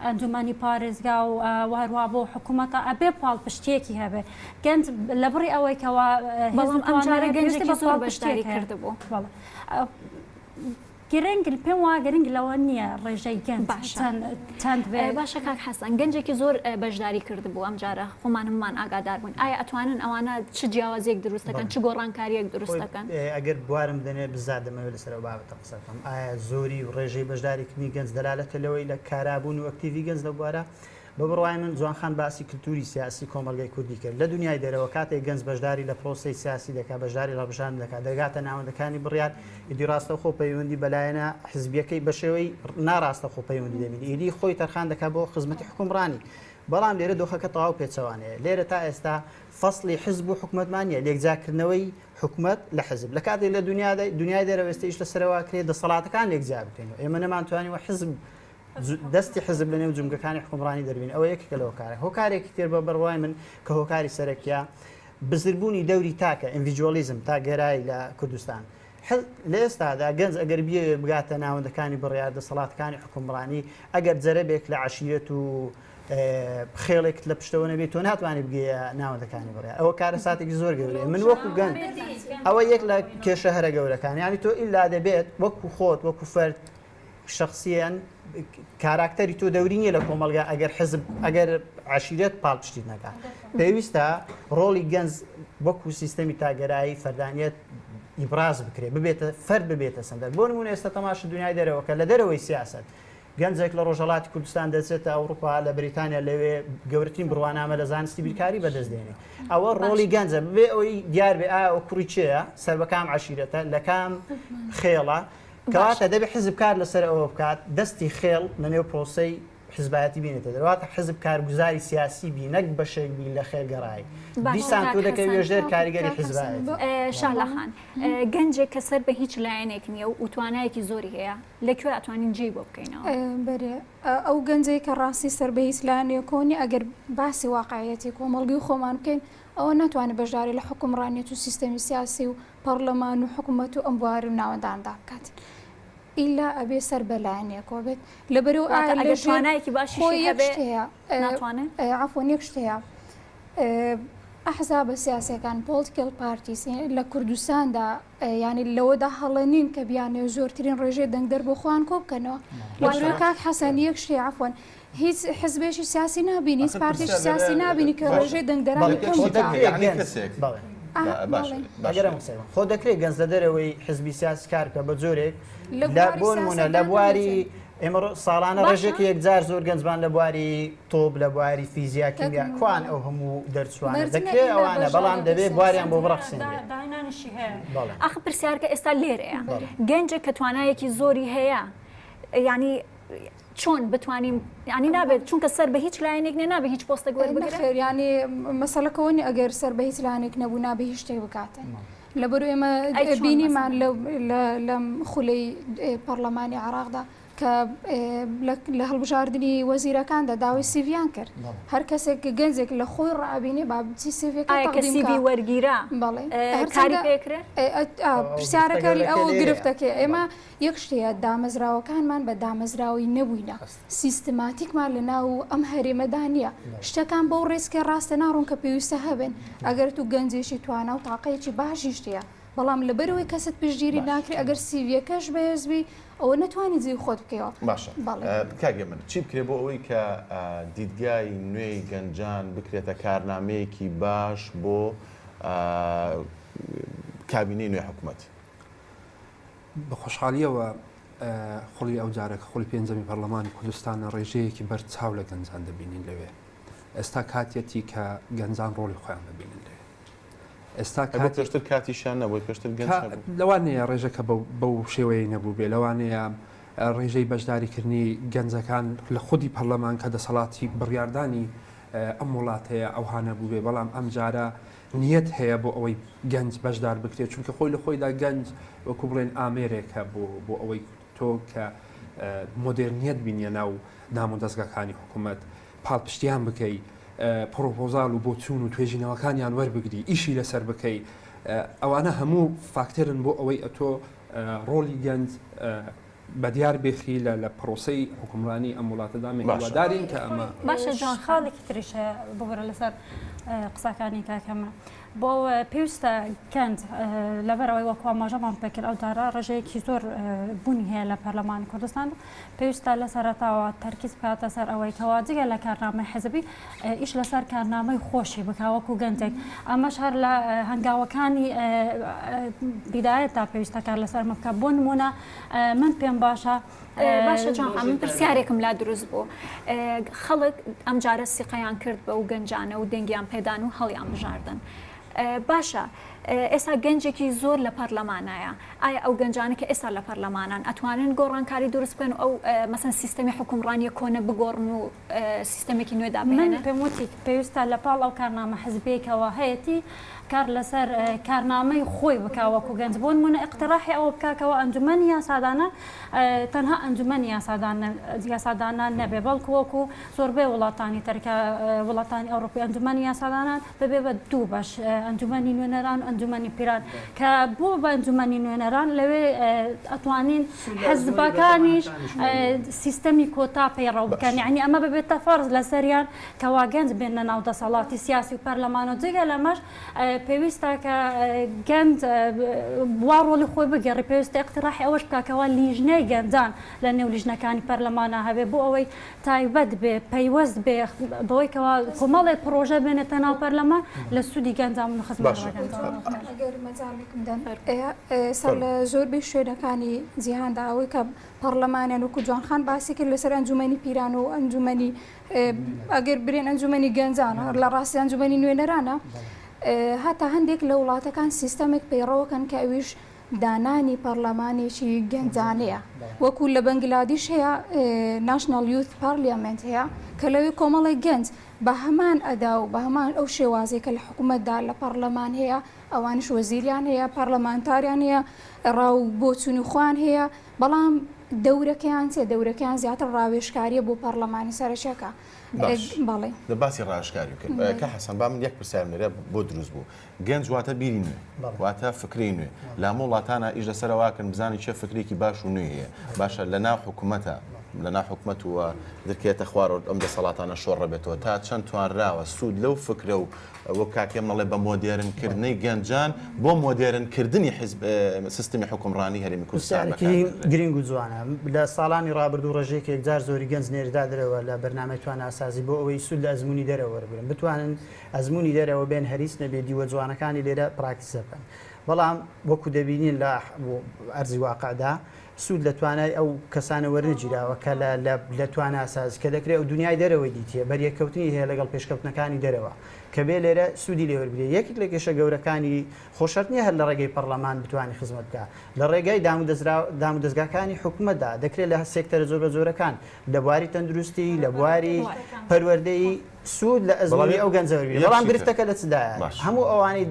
ئەنجومەنی پارێزگا و و هەروەها بۆ حکوومەتە ئەبێ پاڵپشتییەکی هەبێ گەنج لە بڕی ئەوەی کەوا هێز و بەڵام ئەم جارە توانای پێویستی گەنجێکی بە زۆر پاڵپشتییەک بەشداری هەیە کردبوو. بەڵێ گرنگ پێم وا گرنگ لەوە نییە ڕێژەی گەنج باشە چەند چەند بێ باشە کاک حەسەن گەنجێکی زۆر بەشداری کردبوو ئەم جارە خۆمان هەموومان ئاگادار بووین ئایا ئەتوانن ئەوانە چ جیاوازییەک دروست دەکەن بەڵێ چ گۆڕانکارییەک دروست خۆی دەکەن؟ ئەگەر بوارم بدەنێ بزات دەمەوێت لەسەر ئەو بابەتە قسە بکەم ئایا زۆری و ڕێژەی بەشداریکردنی گەنج دەلالەتە لەوەی لە کارابوون و ئەکتیڤی گەنج لەو بوارە؟ بە بڕوای من جوان خان باسی کلتوری سیاسی کۆمەڵگەی کوردی کرد لە دونیای دەرەوە کاتێک گەنج بەشداری لە پرۆسەی سیاسی دەکات بەشداری لە هەڵبژاردن دەکات دەگاتە ناوەندەکانی بڕیار ئیدی ڕاستەوخۆ پەیوەندی بە لایەنە حزبیەکەی بە شێوەی ناڕاستەخۆ پەیوەندی دەبینی ئیدی خۆی تەرخان دەکات بۆ خزمەتی حکومڕانی بەڵام لێرە دۆخەکە تەواو پێچەوانەیە لێرە تا ئێستا فەسڵی حزب و حکومەتمان نییە لێکجیاکردنەوەی حکومەت لە حزب لە کاتێک لە دنیادا دنیای دەرەوە ئێستا ئیش لەسەرەوە کرێ دەسەڵاتەکان لێک جیا بکەینەوە ئێمە نەمانتوانیوە حزب دەستی حزب لە نێو جومگەکانی حکومڕانی دەربین ئەوە یەکێکە لە هۆکارە هۆکارێکی تر بە بڕوای من کە هۆکاری سەرەکیە بزربوونی دەوری تاکە individualism تاکگەرایی لە کوردستان لە ئێستادا گەنج ئەگەر بیەوێ بگاتە ناوەندەکانی بڕیار دەسەڵاتەکانی حکومڕانی ئەگەر جەرەبێک لە عەشیرەت و. خێڵێکت لە پشتەوە نەبێت تۆ ناتوانانی بگەیە ناوەندەکانی بڕیار ئەوە کارەساتێکی زۆر گەورەیە من وەکو گەنج ئەوە یەک لە کێشە هەرە گەورەکان یانی تۆ ئیلا دەبێت وەکو خۆت وەکو فەرد شخصیان کاراکتەری تۆ دەوری نییە لە کۆمەڵگا ئەگەر حزب ئەگەر عشیرەت پاڵپشتیت نەکا پێویستە ڕۆڵی گەنج وەکو سیستەمی تاگەرایی فەردانیت ئیبراز بکرێت ببێتە فەرد ببێتە سەندەر بۆ نمونە ئێستا تەماشە دنیای دەرەوەکە لە دەرەوەی سیاست گەنجێک لە ڕۆژهەڵاتی کوردستان دەچێتە ئەوروپا لە بریتانیا لەوێ گەورەترین بڕوانامە لە زانستی بیرکاری بەدەست دێنێ ئەوە ڕۆڵی گەنجە ببێ ئەوەی دیار بێ ئایا ئەو کوڕی کێیە سەر بە کام عەشیرەتە لە کام خێڵە کەواتە دەبێ حزب کار لەسەر ئەوە بکات دەستی خێڵ لە نێو پرۆسەی حزبایەتی بینێتە دەرەوە واتە حزب کارگوزاری سیاسی بی نەک بەشێک بی لە خێڵگەرایی دیسان تۆ دەکەویە ژێر کاریگەری حزبایەتی. شەهلا خان گەنجێک کە سەر بە هیچ لایەنێک نییە و توانایەکی زۆری هەیە لە کوێ ئەتوانین جێی بۆ بکەینەوە؟ بەرێ ئەو گەنجەی کە ڕاستی سەر بە هیچ لایەنێکەوە نیە ئەگەر باسی واقعیەتی کۆمەڵگەی خۆمان بکەین ئەوە ناتوانێت بەشداری لە حوکمڕانیەت و سیستەمی سیاسی و پەڕلەمان و حکومەت و ئەم بوار و ناوەنداندا بکات ئیلا ئەبێ سەر بە لایەنێکەوە بێت لەبەرئەوە واتە ئایا ئەگەر لەژێر توانایەکی باشیشی خۆی یەک هەبێ شت هەیە ناتوانێ؟ عەفوەن یەک شت هەیە ئەحزابە سیاسیەکان Political Parties لە کوردستاندا یانی لەوەدا هەڵە نین کە بیانەوێت زۆرترین ڕێژەی دەنگدەر بۆ خۆیان کۆ بکەنەوە. لەبەرئەوەی کاک حەسەن یەک شتێ عەفوەن هیچ حزبێکی سیاسی نابینی هیچ پارتێکی سیاسی نابینی کە ڕێژەی دەنگدەرانی کەم بکا. خۆ دەکرێت گەنج لە دەرەوەی حزبی سیاسی کار بکە بە جۆرێک لە بۆ نمونە لە بواری ئێمە ساڵانە ڕێژێکی یەکجار زۆر گەنجمان لە بواری تۆپ لە بواری فیزیا کیمیا کوان ئەو هەموو دەرچوانە دەکرێ ئەوانە بەڵام دەبێ بواریان بۆ بڕەخسێنرێ. داهێنانیشی هەیە. ئاخ پرسیارکە ئێستا لێرەیە گەنجێک کە توانایەکی زۆری هەیە یعنی چۆن بتوانین ینی نابێت چونکە سەر بە هیچ لایەنێک نیە نابێت هیچ پۆستێک وەربگرێت نەخێر ینی مەسەلەکەەوە نیە ئەگەر سەر بە هیچ لایەنێک نەبوو نابێ هیچ شتێک بکاتن لەبەرو ئێمە بینیمان لەم خولەی پەڕلەمانی عێراقدا کە لە هەڵبژاردنی وەزیرەکاندا داوای سیڤیان کرد هەر کەسێک گەنجێک لە خۆی ڕابینێ با بچی سیڤەکەی تەقدیم کە وەرگیرا کاری پێکرێ پرسیارەکە ئەو گرفتەکەی ئێمە یەک شتەیە دامەزراوەکانمان بە دامەزراوەی نەبووینە سیستماتیکمان لە ناو ئەم هەرێمەدا نییە شتەکان بەو ڕێچکەی ڕاستە ناڕۆن کە پێویستە هەبن ئەگەر تو گەنجێکی توانا و تاقەیەکی باشیشت هەیە بەڵام لەبەرئەوەی کەست پشتگیری ناکرێ ئەگەر سیڤیەکەش بەهێز بی ئەوە نەتوانی جێی خۆت بکەیەوە. باشە بەڵێ. کاک هێمن چی بکرێ بۆ ئەوەی کە دیدگای نوێی گەنجان بکرێتە کارنامەیەکی باش بۆ کابینەی نوێی حکومەت؟ بە خۆشحاڵییەوە خولی ئەوجارە کە خولی پێنجەمی پەرلەمانی کوردستانە ڕێژەیەکی بەرچاو لە گەنجان دەبینین لەوێ. ئێستا کاتیەتی کە گەنجان ڕۆڵی خۆیان ببینن لەوێ. ئێستا ئەگەر پێشتر کاتیشیان نەبوو پێشتر گەنج هەبوو. لەوانەیە ڕێژەکە بەو شێوەیەی نەبووبێ، لەوانەیە ڕێژەی بەشداریکردنی گەنجەکان لە خودی پەرلەمان کە دەسەڵاتی بڕیاردانی ئەم وڵاتەیە ئەوها نەبووبێ، بەڵام ئەمجارە نیەت هەیە بۆ ئەوەی گەنج بەشدار بکرێت، چونکە خۆی لە خۆیدا گەنج وەکو بڵێن ئامێرێکە بۆ بۆ ئەوەی تۆ کە مۆدێرنیەت بینیە ناو دامودەزگاکانی حکوومەت پاڵپشتیان بکەی، پڕۆپۆزاڵ و بۆچوون و توێژینەوەکانیان وەربگری، ئیشی لەسەر بکەی، ئەوانە هەموو فاکتەرن بۆ ئەوەی ئەتۆ ڕۆڵی گەنج بەدیار بێخی لە لە پرۆسەی حوکمڕانی ئەم وڵاتەدا مە هیوادارین کە ئەمە باشە جوان خاڵێکی تریش هەیە ببورە لەسەر قسەکانی کاک هەمە بۆ پێویستە گەنج لەبەرئەوەی وەکو ئاماژەمان پێکرد ئەو دارە ڕێژەیەکی زۆر بوونی هەیە لە پەرلەمانی کوردستان پێویستە لە سەرەتاوە تەرکیز بکاتە سەر ئەوەی کەوا جگە لە کارنامەی حزبی ئیش لەسەر کارنامەی خۆشی بکا وەکو گەنجێک ئەمەش هەر لە هەنگاوەکانی بیدایەتدا پێویستە کار لەسەر ئەمە بکا بۆ نمونە من پێم باشە باشە جوان خان من پرسیارێکم لا دروست بوو خەڵک ئەمجارە سیقەیان کرد بەو گەنجانە و دەنگیان پێدان و هەڵیان بژاردن باشە ئێستا گەنجێکی زۆر لە پەرلەمانایە ئایا ئەو گەنجانە کە ئێستا لە پەرلەمانان ئەتوانن گۆڕانکاری دروست بکەن و ئەو مەسەن سیستەمی حوکمڕانیە کۆنە بگۆڕن و سیستەمێکی نوێ من دابهێنن؟ پێم وتی پێویستە لە پاڵ ئەو کارنامە حزبیەی کەوا هەیەتی کار لەسەر کارنامەی خۆی بکا وەکو گەنج بۆ نمونە ئیقتراحی ئەوە بکا کەوا ئەنجومەنی یاسادانان تەنها ئەنجومەنی یاسادانان نەبێ بەڵکو وەکو زۆربەی وڵاتانی تر کە وڵاتانی ئەوڕوپی ئەنجومەنی یاسادانان ببێ بە دوو بەش ئەنجومەنی نوێنەران و. ئەنجومەنی پیران کە بوو بە ئەنجومەنی نوێنەران لەوێ ئەتوانین حزبەکانیش سیستەمی کۆتا پەیڕەو بکەن یعنی ئەمە ببێتە فەرز لەسەریان کەوا گەنج بێنە ناو دەسەڵاتی سیاسی و پەرلەمان و جگە لەمەش پێویستە کە گەنج وا ڕۆڵی خۆی بگێڕی پێویستە ئیقتراحی ئەوەش بکا کەوا لیژنەی گەنجان لە نێو لیژنەکانی پەرلەمانا هەبێ بۆ ئەوەی تایبەت بێ پەیوەست بێ بەوەی کەوا کۆمەڵێک پڕۆژە بێنێتە ناو پەرلەمان لە سوودی گەنجان و خزمەت بە گەنجان. ئەگەر مەجالێکم دەن ئێستا لە زۆربەی شوێنەکانی جیهاندا ئەوەی کە پەڕلەمانیان وەکو جوان خان باسی کرد لەسەر ئەنجومەنی پیران و ئەنجومەنی ئەگەر برێن ئەنجومەنی گەنجانە لە ڕاستی ئەنجومەنی نوێنەرانە هەتا هەندێک لە وڵاتەکان سیستەمێک پەیڕەوەکەن کە ئەویش دانانی پەرلەمانێکی گەنجانەیە وەکو لە بەنگلادیش هەیە National Youth Parliament هەیە کە لەوێ کۆمەڵێک گەنج بە هەمان ئەدا و بە هەمان ئەو شێوازەی کە لە حکوومەتدا لە پەرلەمان هەیە ئەوانیش وەزیریان هەیە پەرلەمانتاریان هەیە ڕا و بۆچوونی خۆیان هەیە بەڵام دەورەکەیان چیە؟ دەورەکەیان زیاتر ڕاوێژکاریە بۆ پەڕلەمانی سەرەکیەکە. باش بەڵێ. لە باسی ڕاوێژکاری کرد بەڵێ. کاک حەسەن با من یەک پرسیارم لێرە بۆ دروست بوو گەنج واتە بیری نوێ بەڵێ. واتە فکرەی نوێ لە هەموو وڵاتانا ئیش لەسەر ئەوە ئەکەن بزانن کێ فکرێکی باش و نوێی هەیە باشە لە ناو حکومەتە لە ناو حکومەت و درکێتە خوارەوە ئەم دەسەڵاتانە شۆڕەبێتەوە تا چەند توانراوە سوود لەو فکرە و وەک کاک هێمن ئەڵێ بە مۆدێرن کردنەی گەنجان بۆ مۆدێرن کردنی حیزب سیستمی حوکمڕانی هەرێمی کوردستان پرسیارێکی بەکار بهێنرێت. گرینگ و جوانە. لە ساڵانی ڕابردوو ڕێژەیەکی یەکجار زۆری گەنج نێردرا دەرەوە لە بەرنامەی تواناسازی بۆ ئەوەی سوود لە ئەزموونی دەرەوە وەربگرن بتوانن ئەزموونی دەرەوە بێن هەریس نەبێ دیوە جوانەکانی لێرە پراکتیزە بکەن بەڵام وەکو دەبینین لە ئەرزی واقعدا سوود لە توانای ئەو کەسانە وەرنەگیراوە کە لە لە لە تواناسازی کە دەکرێ ئەو دونیای دەرەوەی دیتیە بەریەککەوتنی هەیە لەگەڵ پێشکەوتنەکانی دەرەوە کە بێ لێرە سوودی لێ وەربگرێ یەکێک لە کێشە گەورەکانی خۆ شەرت نییە هەر لە ڕێگەی پەڕلەمان بتوانی خزمەت بکا لە ڕێگای دامودەزرا دامودەزگاکانی حکومەتدا دەکرێ لە سێکتەرە جۆربەجۆرەکان لە بواری تەندروستی لە بواری پەروەردەیی سوود لە ئەزموونی ئەو گەنجە وەربگرێ بەڵام گرفتەکە لە چدایە هەموو ئەوانەی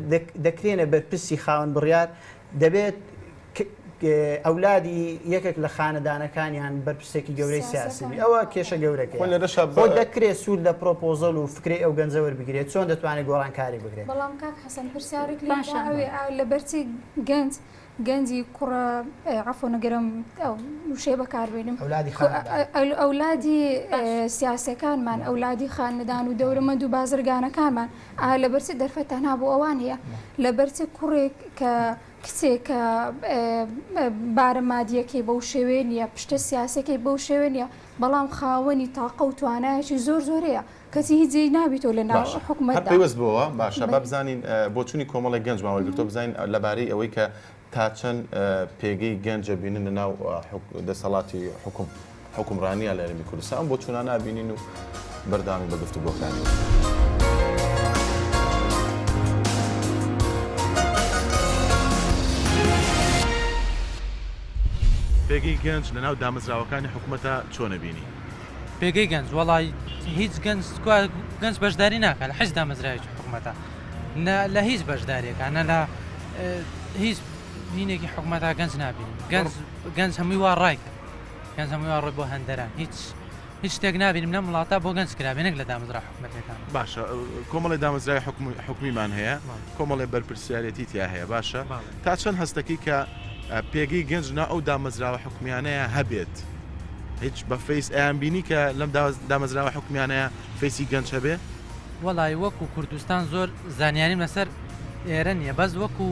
دەکرێنە بەرپرسی خاوەن بڕیار دەبێت ئەولادی یەکێک لە خانەدانەکانیان بەرپرسێکی گەورەی سیاسی بی ئەوە کێشە گەورەکەیە خۆ دەکرێت سوود لە پرۆپۆزەڵ و فکرەی ئەو گەنجە وەربگیرێت چۆن دەتوانێت گۆڕانکاری بکرێت. بەڵام کاک حەسەن پرسیارێک لێ باشە ئەوێ لەبەرچی گەنج گەنجی کوڕە عەفوەن ئەگەر ئەو وشەیە بەکاربێنم ئەولادی خانەدان ئەولادی سیاسەکانمان ئەولادی خانەدان و دەورەمەند و بازرگانەکانمان ئا لەبەرچی دەرفەت تەنها بۆ ئەوان هەیە لەبەرچی کوڕێک کە کچێک کە بارە مادیەکەی بەو شێوەیە نییە پشتە سیاسەکەی بەو شێوە نییە بەڵام خاوەنی تاقە و توانایەکی زۆر زۆرەیە کەچی هیچ جێی نابیتەوە لە ناو باشە هەر حکومەتدا. پەیوەست بەوە باشە با بەلێ. بزانین بۆچوونی کۆمەڵێک گەنجمان وەرگرتووە بزانین لەبارەی ئەوەی کە تا چەند پێگەی گەنج ئەبینن لە ناو دەسەڵاتی حکوم حوکمڕانییە لە هەرێمی کوردستان ئەم بۆچوونانە ئەبینین و بەردەوامی بە گفتوگۆکانی. پێگەی گەنج لە ناو دامەزراوەکانی حکومەتا چۆن ئەبینی؟ پێگەی گەنج وەڵای هیچ گەنج کوا گەنج بەشداری ناکات لە هیچ دامەزراوێکی حکومەتە نە لە هیچ بەشداریەکە نە لە هیچ هینێکی حکومەتا گەنج نابینین گەنج گەنج هەمووی وا ڕای کرد گەنج هەمووی وا ڕۆی بۆ هەندەران هیچ هیچ شتێک نابینم لەم وڵاتە بۆ گەنج کرابێ نەک لە دامەزرا حکومەتەکان باشە کۆمەڵی دامەزراوی حکومیمان هەیە کۆمەڵی بەرپرسیارەتی تیا هەیە باشە تا چەند هەستەکەی کە پێگەی گەنج نا ئەو دامەزراوە حکومیانەیە هەبێت هیچ بە face ئەیان بینی کە لەم دامەزراوە حکومیانەیە face ی گەنج هەبێ؟ وەڵای وەکو کوردستان زۆر زانیاریم لەسەر ئێرە نییە بەس وەکو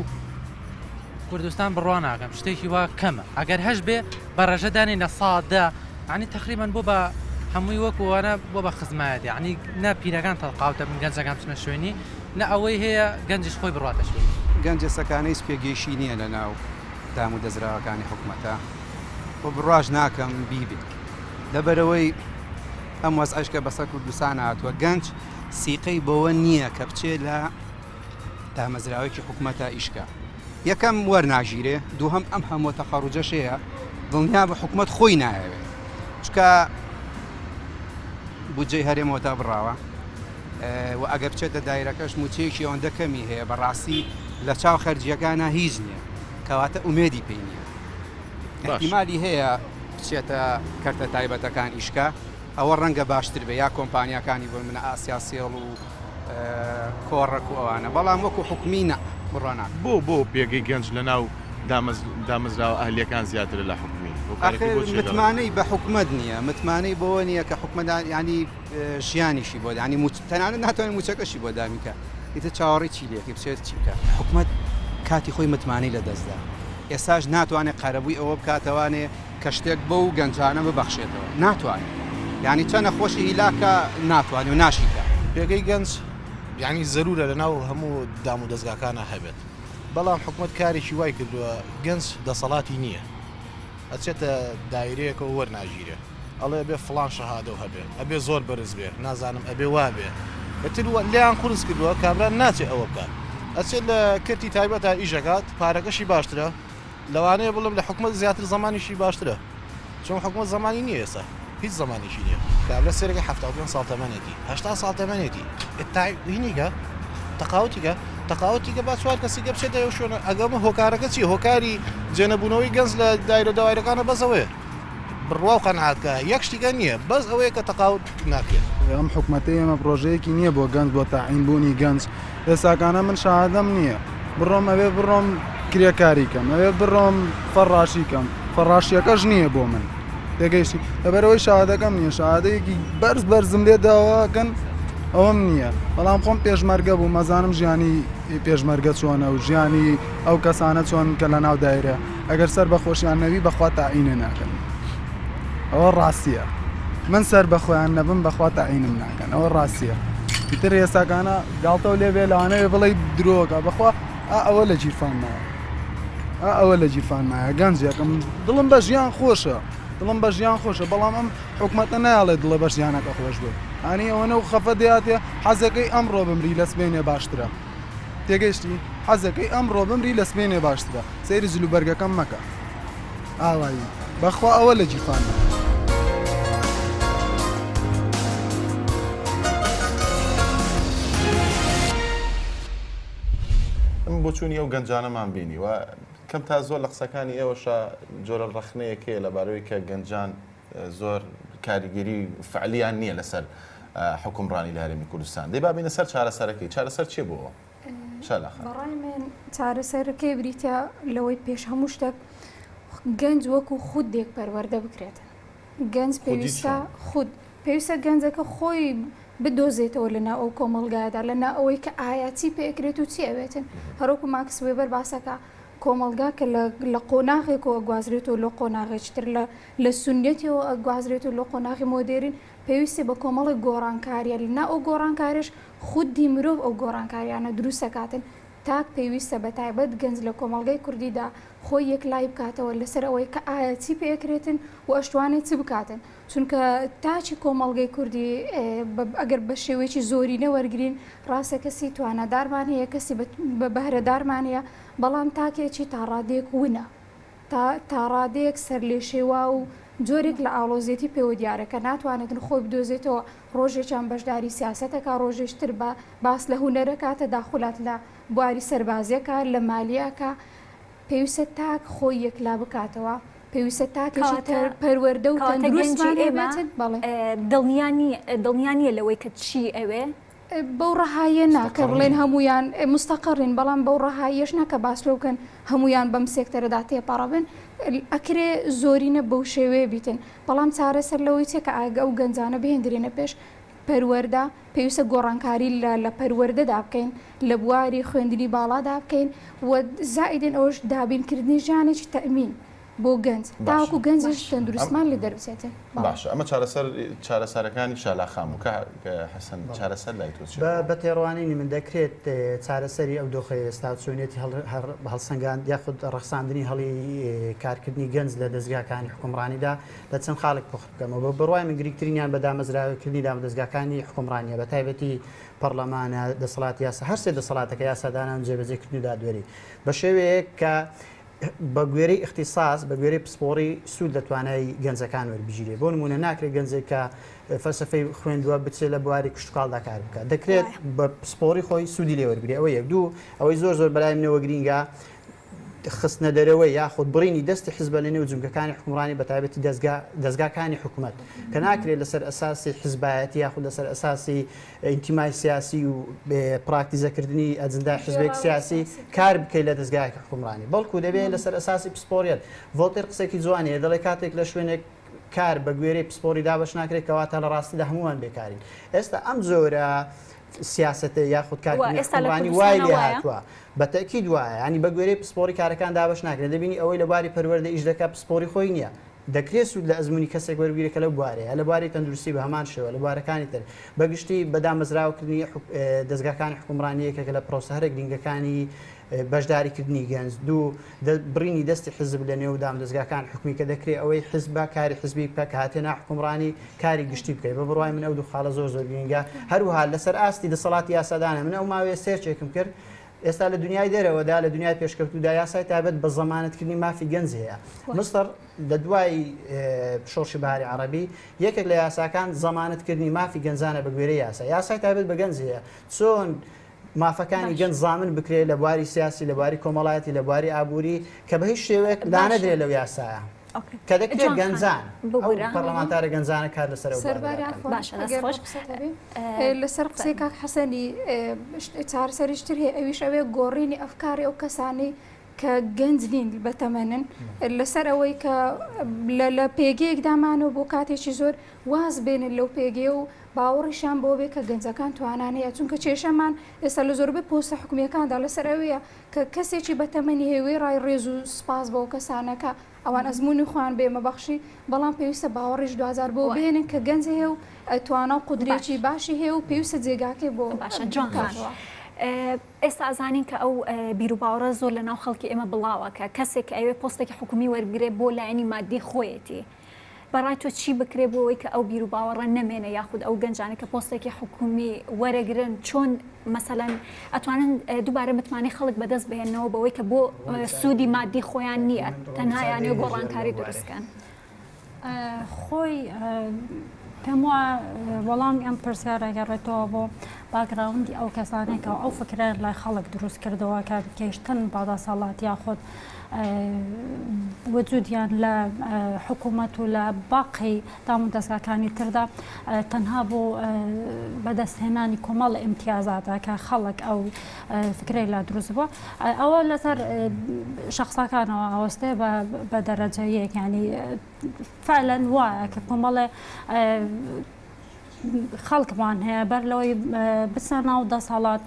کوردستان بڕوا ناکەم شتێکی وا کەمە ئەگەر هەش بێ بە ڕێژە دانی لە سادا عنی تقریبان بۆ بە هەمووی وەکووانە بۆ بە خزمایەتی عنی نە پیرەکان تەڵقاوتە بن گەنجەکان بچنە شوێنی نە ئەوەی هەیە گەنجیش خۆی بڕواتە شوێنی. گەنجە سەکانە هیچ پێگەیشی نییە لە ناو دام و دەزراوەکانی حکومەتە و بڕواش ناکەم بیبێ لەبەرئەوەی ئەم وەزعەش کە بەسەر کوردستان هاتووە گەنج سیقەی بەوە نییە کە بچێ لە دامەزراوەیەکی حکومەتە ئیشکا یەکەم وەرناگیرێ دووهەم ئەم هەموو تەخەڕوجەش هەیە دڵنیا بە حکومەت خۆی نایەوێت چکە بودجەی هەرێمەوە تا بڕاوە و ئەگەر بچێتە دایرەکەش موچەیەکی ئەوەندە کەمی هەیە بەڕاستی لە چاو خەرجیەکانە هیچ نییە کەواتە ئومێدی پێی نییە احتیمالی هەیە بچێتە کەرتە تایبەتەکان ئیشکا ئەوە ڕەنگە باشتر بێ یا کۆمپانیاکانی بۆ منە ئاسیا سێڵ و. کۆڕەک و ئەوانە بەڵام وەکو حکومی نا بڕوا ناکەم. بۆ بۆ پێگەی گەنج لەناو دامەزراوە ئەهلیەکان زیاترە لە حکومی؟ هۆکارەکەی ئاخر بۆ چیە گەڕێتەوە؟ متمانەی بە حکومەت نییە متمانەی بەوە نییە کە حکومەت یانی ژیانیشی بۆ یانی تەنانەت ناتوانێت مووچەکەشی بۆ دابین کە ئیتر چاوەڕێی چی لێکەی بچێت چی بکات؟ حکومەت کاتی خۆی متمانەی لەدەستدا ئێستاش ناتوانێت قەرەبووی ئەوە بکاتەوانێ کە شتێک بەو گەنجانە ببەخشێتەوە ناتوانێت یانی چەنە خۆشی هیلاکە ناتوانێت و ناشیکا. پێگەی گەنج یانی زەرورە لەناو هەموو دام و دەزگاکانا هەبێت بەڵام حکومەت کارێکی وای کردووە گەنج دەسەڵاتی نییە ئەچێتە دایرەیەکەوە وەرناگیرێ ئەڵێ ئەبێ فڵان شەهادەو هەبێ ئەبێ زۆر بەرز بێ نازانم ئەبێ وابێ ئیتر لێیان قورس کردووە کابرا ناچێ ئەوە بکات ئەچێت لە کەرتی تایبەتا ئیشەکات پارەکەشی باشترە لەوانەیە بڵێم لە حکومەت زیاتر زەمانیشی باشترە چون حکومەت زەمانی نییە ئێستا هیچ زەمانێکی نییە کابرا سێرەکە 75 ساڵ تەمەنێتی 80 ساڵ تەمەنێتی هینیکە تەقاوتیکە تەقاوتیکە با چوار کەسی گە بچێتە ئەو شوێنە ئەگەمە هۆکارەکە چی هۆکاری جێنەبوونەوەی گەنج لە دایرە دەوایرەکانە بەسەوەیە بڕوا و قەناعەت کە یەک شتیکە نییە بەس ئەوەیە کە تەقاوت ناکرێت. ئەم حکومەتەی ئێمە پرۆژەیەکی نییە بۆ گەنج بۆ تەعین بوونی گەنج ئێستاکانە من شەهادەم نییە بڕۆم ئەوێ بڕۆم کرێکاری کەم ئەوێ بڕۆم فەڕاشی کەم فەڕاشیەکەش نییە بۆ من تێگەیشتی لەبەرەوەی شەهادەکەم نییە شەهادەیەکی بەرز بەرزم لێ داواکەن ئەوەم نییە بەڵام خۆم پێشمەرگە بوو مەزانم ژیانی پێشمەرگە چۆنە و ژیانی ئەو کەسانە چۆن کە لە ناو دایرە ئەگەر سەر بە خۆشیان نەوی بەخوا تاعینە ناکەن ئەوە ڕاستیە من سەر بە خۆیان نەبم بەخوا تاعینم ناکەن ئەوە ڕاستیە ئیتر ئێستاکانە گاڵتەو لێ بێ لەوانەیە بڵێ درۆکە بەخوا ئا ئەوە لە گیرفان مایە ئا ئەوە لە گیرفان مایە گەنجێکم دڵم بە ژیان خۆشە دڵم بە ژیان خۆشە بەڵام ئەم حکومەتە نایەڵێ دڵە بە ژیانەکە خۆش بێ ئانی ئەوەنە و خەفە دێاتێ حەزەکەی ئەمڕۆ بمری لە سبەینێ باشترە تێگەیشتی؟ حەزەکەی ئەمڕۆ بمری لە سبەینێ باشترە سەیری جلوبەرگەکەم مەکە ئاوایی بەخوا ئەوە لە گیرفانمە. ئەم بۆچوونی ئەو گەنجانەمان بینی و کەم تا زۆر لە قسەکانی ئێوەشا جۆرە ڕەخنەیەک هەیە لەبارەوەی کە گەنجان زۆر کاریگەری فعلیان نییە لەسەر حوکمڕانی لە هەرێمی کوردستان. دەی با بینە سەر چارەسەرەکەی. چارەسەر چییە بۆ ئەوە؟ شەلا خان. بەڕای من چارەسەرەکەی بریتە لەوەی پێش هەموو شتێک گەنج وەکو خودێک پەروەردە بکرێتن. گەنج پێویستە خود پێویستە گەنجەکە خۆی بدۆزێتەوە لە ناو ئەو کۆمەڵگایەدا لە ناو ئەوەی کە ئایا چی پێکرێت و چی ئەوێتن هەروەکو ماکس وێبەر باسەکە کۆمەڵگا کە لە لە قۆناغێکەوە ئەگوازرێتەوە لۆ قۆناغێکی تر لە لە سوننەتیەوە ئەگوازرێتەوە لۆ قۆناغی مۆدێرن پێویستی بە کۆمەڵێک گۆڕانکاریە لە ناو ئەو گۆڕانکاریەش خودی مرۆڤ ئەو گۆڕانکاریانە دروست ئەکاتن تاک پێویستە بە تایبەت گەنج لە کۆمەڵگای کوردیدا خۆی یەکلایی بکاتەوە لەسەر ئەوەی کە ئایا چی پێکرێتن و ئەشتوانێت چ بکاتن چونکە تاکی کۆمەڵگەی کوردی ئەگەر بە شێوەیەکی زۆرینە وەرگین ڕاستە کەسی توانادارمان هەیە کەسی بە بەهرەدارمان هەیە بەڵام تاکێکی تاڕادەیەک ونە تا تاڕادەیەک سەرلێشێوا و جۆرێک لە ئاڵۆزێتی پێوە دیارە کە ناتوانێتن خۆی بدۆزێتەوە ڕۆژێکیان بەشداری سیاسەتەکە ڕۆژێکتر بە باس لە هونەرەکە تەداخولات لە بواری سەربازیەکە لە مالیەکە پێویستە تاک خۆی یەکلا بکاتەوە پێویستە تاکێکی پەروەردە و تەندروستمان هەبێتن بەڵێ دڵنیا نییە دڵنیا نییە لەوەی کە چی ئەوێ؟ بەو ڕەهاییە نا کە بڵێن هەموویان مستەقڕین بەڵام بەو ڕەهاییەش نا کە باس لەو بکەن هەموویان بەم سێکتەرەدا تێپەڕبن ئەکرێ زۆرینە بەو شێوەیە بیتن بەڵام چارەسەر لەوەی چیە کە ئاگە ئەو گەنجانە بهێندرێنە پێش پەروەردە پێویستە گۆڕانکاری لە لە پەروەردەدا بکەین لە بواری خوێندنی باڵادا بکەین و زائیدن ئەوەش دابینکردنی ژیانێکی تەئمین بۆ گەنج تاوەکو گەنجیش تەندروستمان لێ دەربچێتن. باشە ئەمە چارەسەر چارەسەرەکانی شالا خان بوو کاک حەسەن چارەسەر لای تۆ چیە؟ بە تێڕوانینی من دەکرێت چارەسەری ئەو دۆخەی ئێستا چۆنیەتی هەڵسەنگاند یاخود ڕەخساندنی هەڵی کارکردنی گەنج لە دەزگاکانی حکومڕانیدا لە چەند خاڵێک پوخت بکەمەوە بە بڕوای من گرنگترینیان بە دامەزراوەکردنی دامودەزگاکانی حکومڕانیە بە تایبەتی پەڕلەمانە دەسەڵاتی یاسا هەر سێ دەسەڵاتەکە یاسادانان و جێبەجێکردن و دادوەری بە شێوەیەک کە بە گوێرەی ئیختیساس، بە گوێرەی پسپۆڕی سوود لە توانای گەنجەکان وەربگیرێت. بۆ نموونە ناکرێت گەنجێک کە فەلسەفەی خوێندووە بچێت لە بواری کشتوکاڵدا کار بکات. دەکرێت بە پسپۆڕی خۆی سوودی لێ وەربگرێت. ئەوە یەک. دوو، ئەوەی زۆر زۆر بەلای منەوە گرینگە، خستنە دەرەوەی یاخود بڕینی دەستی حزبە لە نێو جومگەکانی حکومڕانی بە تایبەتی دەزگا دەزگاکانی حکومەت کە ناکرێت لەسەر ئەساسی حزبایەتی یاخود لەسەر ئەساسی ئینتیمای سیاسی و پراکتیزەکردنی ئەجندای حزبێک سیاسی کار بکەیت لە دەزگایەکی حکومڕانی بەڵکو دەبێت لەسەر ئەساسی پسپۆریەت ڤۆڵتێر قسێکی جوانی هەیە دەڵێ کاتێک لە شوێنێک کار بە گوێرەی پسپۆری دابەش ناکرێت کەواتە لە ڕاستیدا هەمووان بێکارین ئێستا ئەم جۆرە سیاسەتە یاخود کارکردنی حکومڕانی وای لێ هاتووە بە تەئکید وایە یانی بە گوێرەی پسپۆڕی کارەکان دابەش ناکرێن دەبینی ئەوەی لە بواری پەروەردە ئیش دەکات پسپۆڕی خۆی نییە دەکرێت سوود لە ئەزموونی کەسێک وەربگیرێت کە لەو بوارەیە لە بواری تەندروستی بە هەمان شێوە لە بوارەکانی تر بە گشتی بە دامەزراوەکردنی دەزگاکانی حکومڕانی یەکێکە لە پرۆسە هەرە گرنگەکانی بەشداریکردنی گەنج دوو بڕینی دەستی حزب لە نێو دامودەزگاکان حکومی کە دەکرێت ئەوەی حزبە کاری حزبی بکە کە هاتیە ناو حکومڕانی کاری گشتی بکەیت بە بڕوای من ئەو دوو خاڵە زۆر زۆر گرنگە هەروەها لەسەر ئاستی دەسەڵاتی یاسادانە من ئەو ماوەیە search ێکم کرد ئێستا لە دنیای دەرەوەدا لە دنیای پێشکەوتوودا یاسای تایبەت بە زەمانەتکردنی مافی گەنج هەیە مستەر لە دوای شۆڕشی بەهاری عەڕەبی یەکێک لە یاساکان زەمانەتکردنی مافی گەنجانە بە گوێرەی یاسا یاسای تایبەت بە گەنج هەیە چۆن مافەکانی گەنج زامن بکرێت لە بواری سیاسی لە بواری کۆمەڵایەتی لە بواری ئابووری کە بە هیچ شێوەیەک لانەدرێت لەو یاسایە کە دەکرێت گەنجان ئەو پەرلەمانتارە گەنجانە کار لەسەر ئەو بوارە بکەن. باشە دەست خۆش. لەسەر قسەی کاک حەسەنی چارەسەریش تر هەیە ئەویش ئەوەیە گۆڕینی ئەفکاری ئەو کەسانەی کە گەنج نین بەتەمەنن لەسەر ئەوەی کە لە پێگەیەکدا مانەوە بۆ کاتێکی زۆر واز بێنن لەو پێگەیە و باوەڕیشیان بەوە بێ کە گەنجەکان توانان هەیە چونکە کێشەمان ئێستا لە زۆربەی پۆستە حکومییەکاندا لەسەر ئەوەیە کە کەسێکی بەتەمەنی هەیە وێڕای ڕێز و سوپاس بۆ ئەو کەسانە کە ئەوان ئەزموونی خۆیان بە ئێمە بەخشی بەڵام پێویستە باوەڕیش دواجار بەوە بهێنن کە گەنج هەیە و توانا و قودرەیەکی باشی هەیە و پێویستە جێگاکەی بۆ باشە جوان خان ئێستا ئەزانین کە ئەو بیروباوەڕە زۆر لە ناو خەڵکی ئێمە بڵاوە کە کەسێک کە ئەیەوێ پۆستێکی حکومی وەربگرێ بۆ لایەنی مادی خۆیەتی بەڕای تۆ چی بکرێ بۆ ئەوەی کە ئەو بیروباوەڕە نەمێنێ یاخود ئەو گەنجانەی کە پۆستێکی حکومی وەرەگرن چۆن مەسەلەن ئەتوانن دووبارە متمانەی خەڵک بەدەست بهێننەوە بەوەی کە بۆ سوودی مادی خۆیان نییە تەنها یانەوە گۆڕانکاری دروستکەن؟ خۆی پێم وایە وەڵامی ئەم پرسیارە گەڕێتەوە بۆ background ی ئەو کەسانەی کە ئەو فکرەیان لای خەڵک دروست کردەوە کە گەیشتن بە دەسەڵات یاخود وجودیان لە حکوومەت و لە باقی دام و دەستگاکانی تردا تەنها بۆ بەدەستهێنانی کۆمەڵ ئیمتیازاتە کە خەڵک ئەو فکرەی لا دروست بووە ئەوە لەسەر شخصەکانەوە ئەوەستێ بە دەرەجە یەک ینی فعلەن وایە کە کۆمەڵێ خەڵکمان هەیە بەر لەوەی بچنە ناو دەسەڵات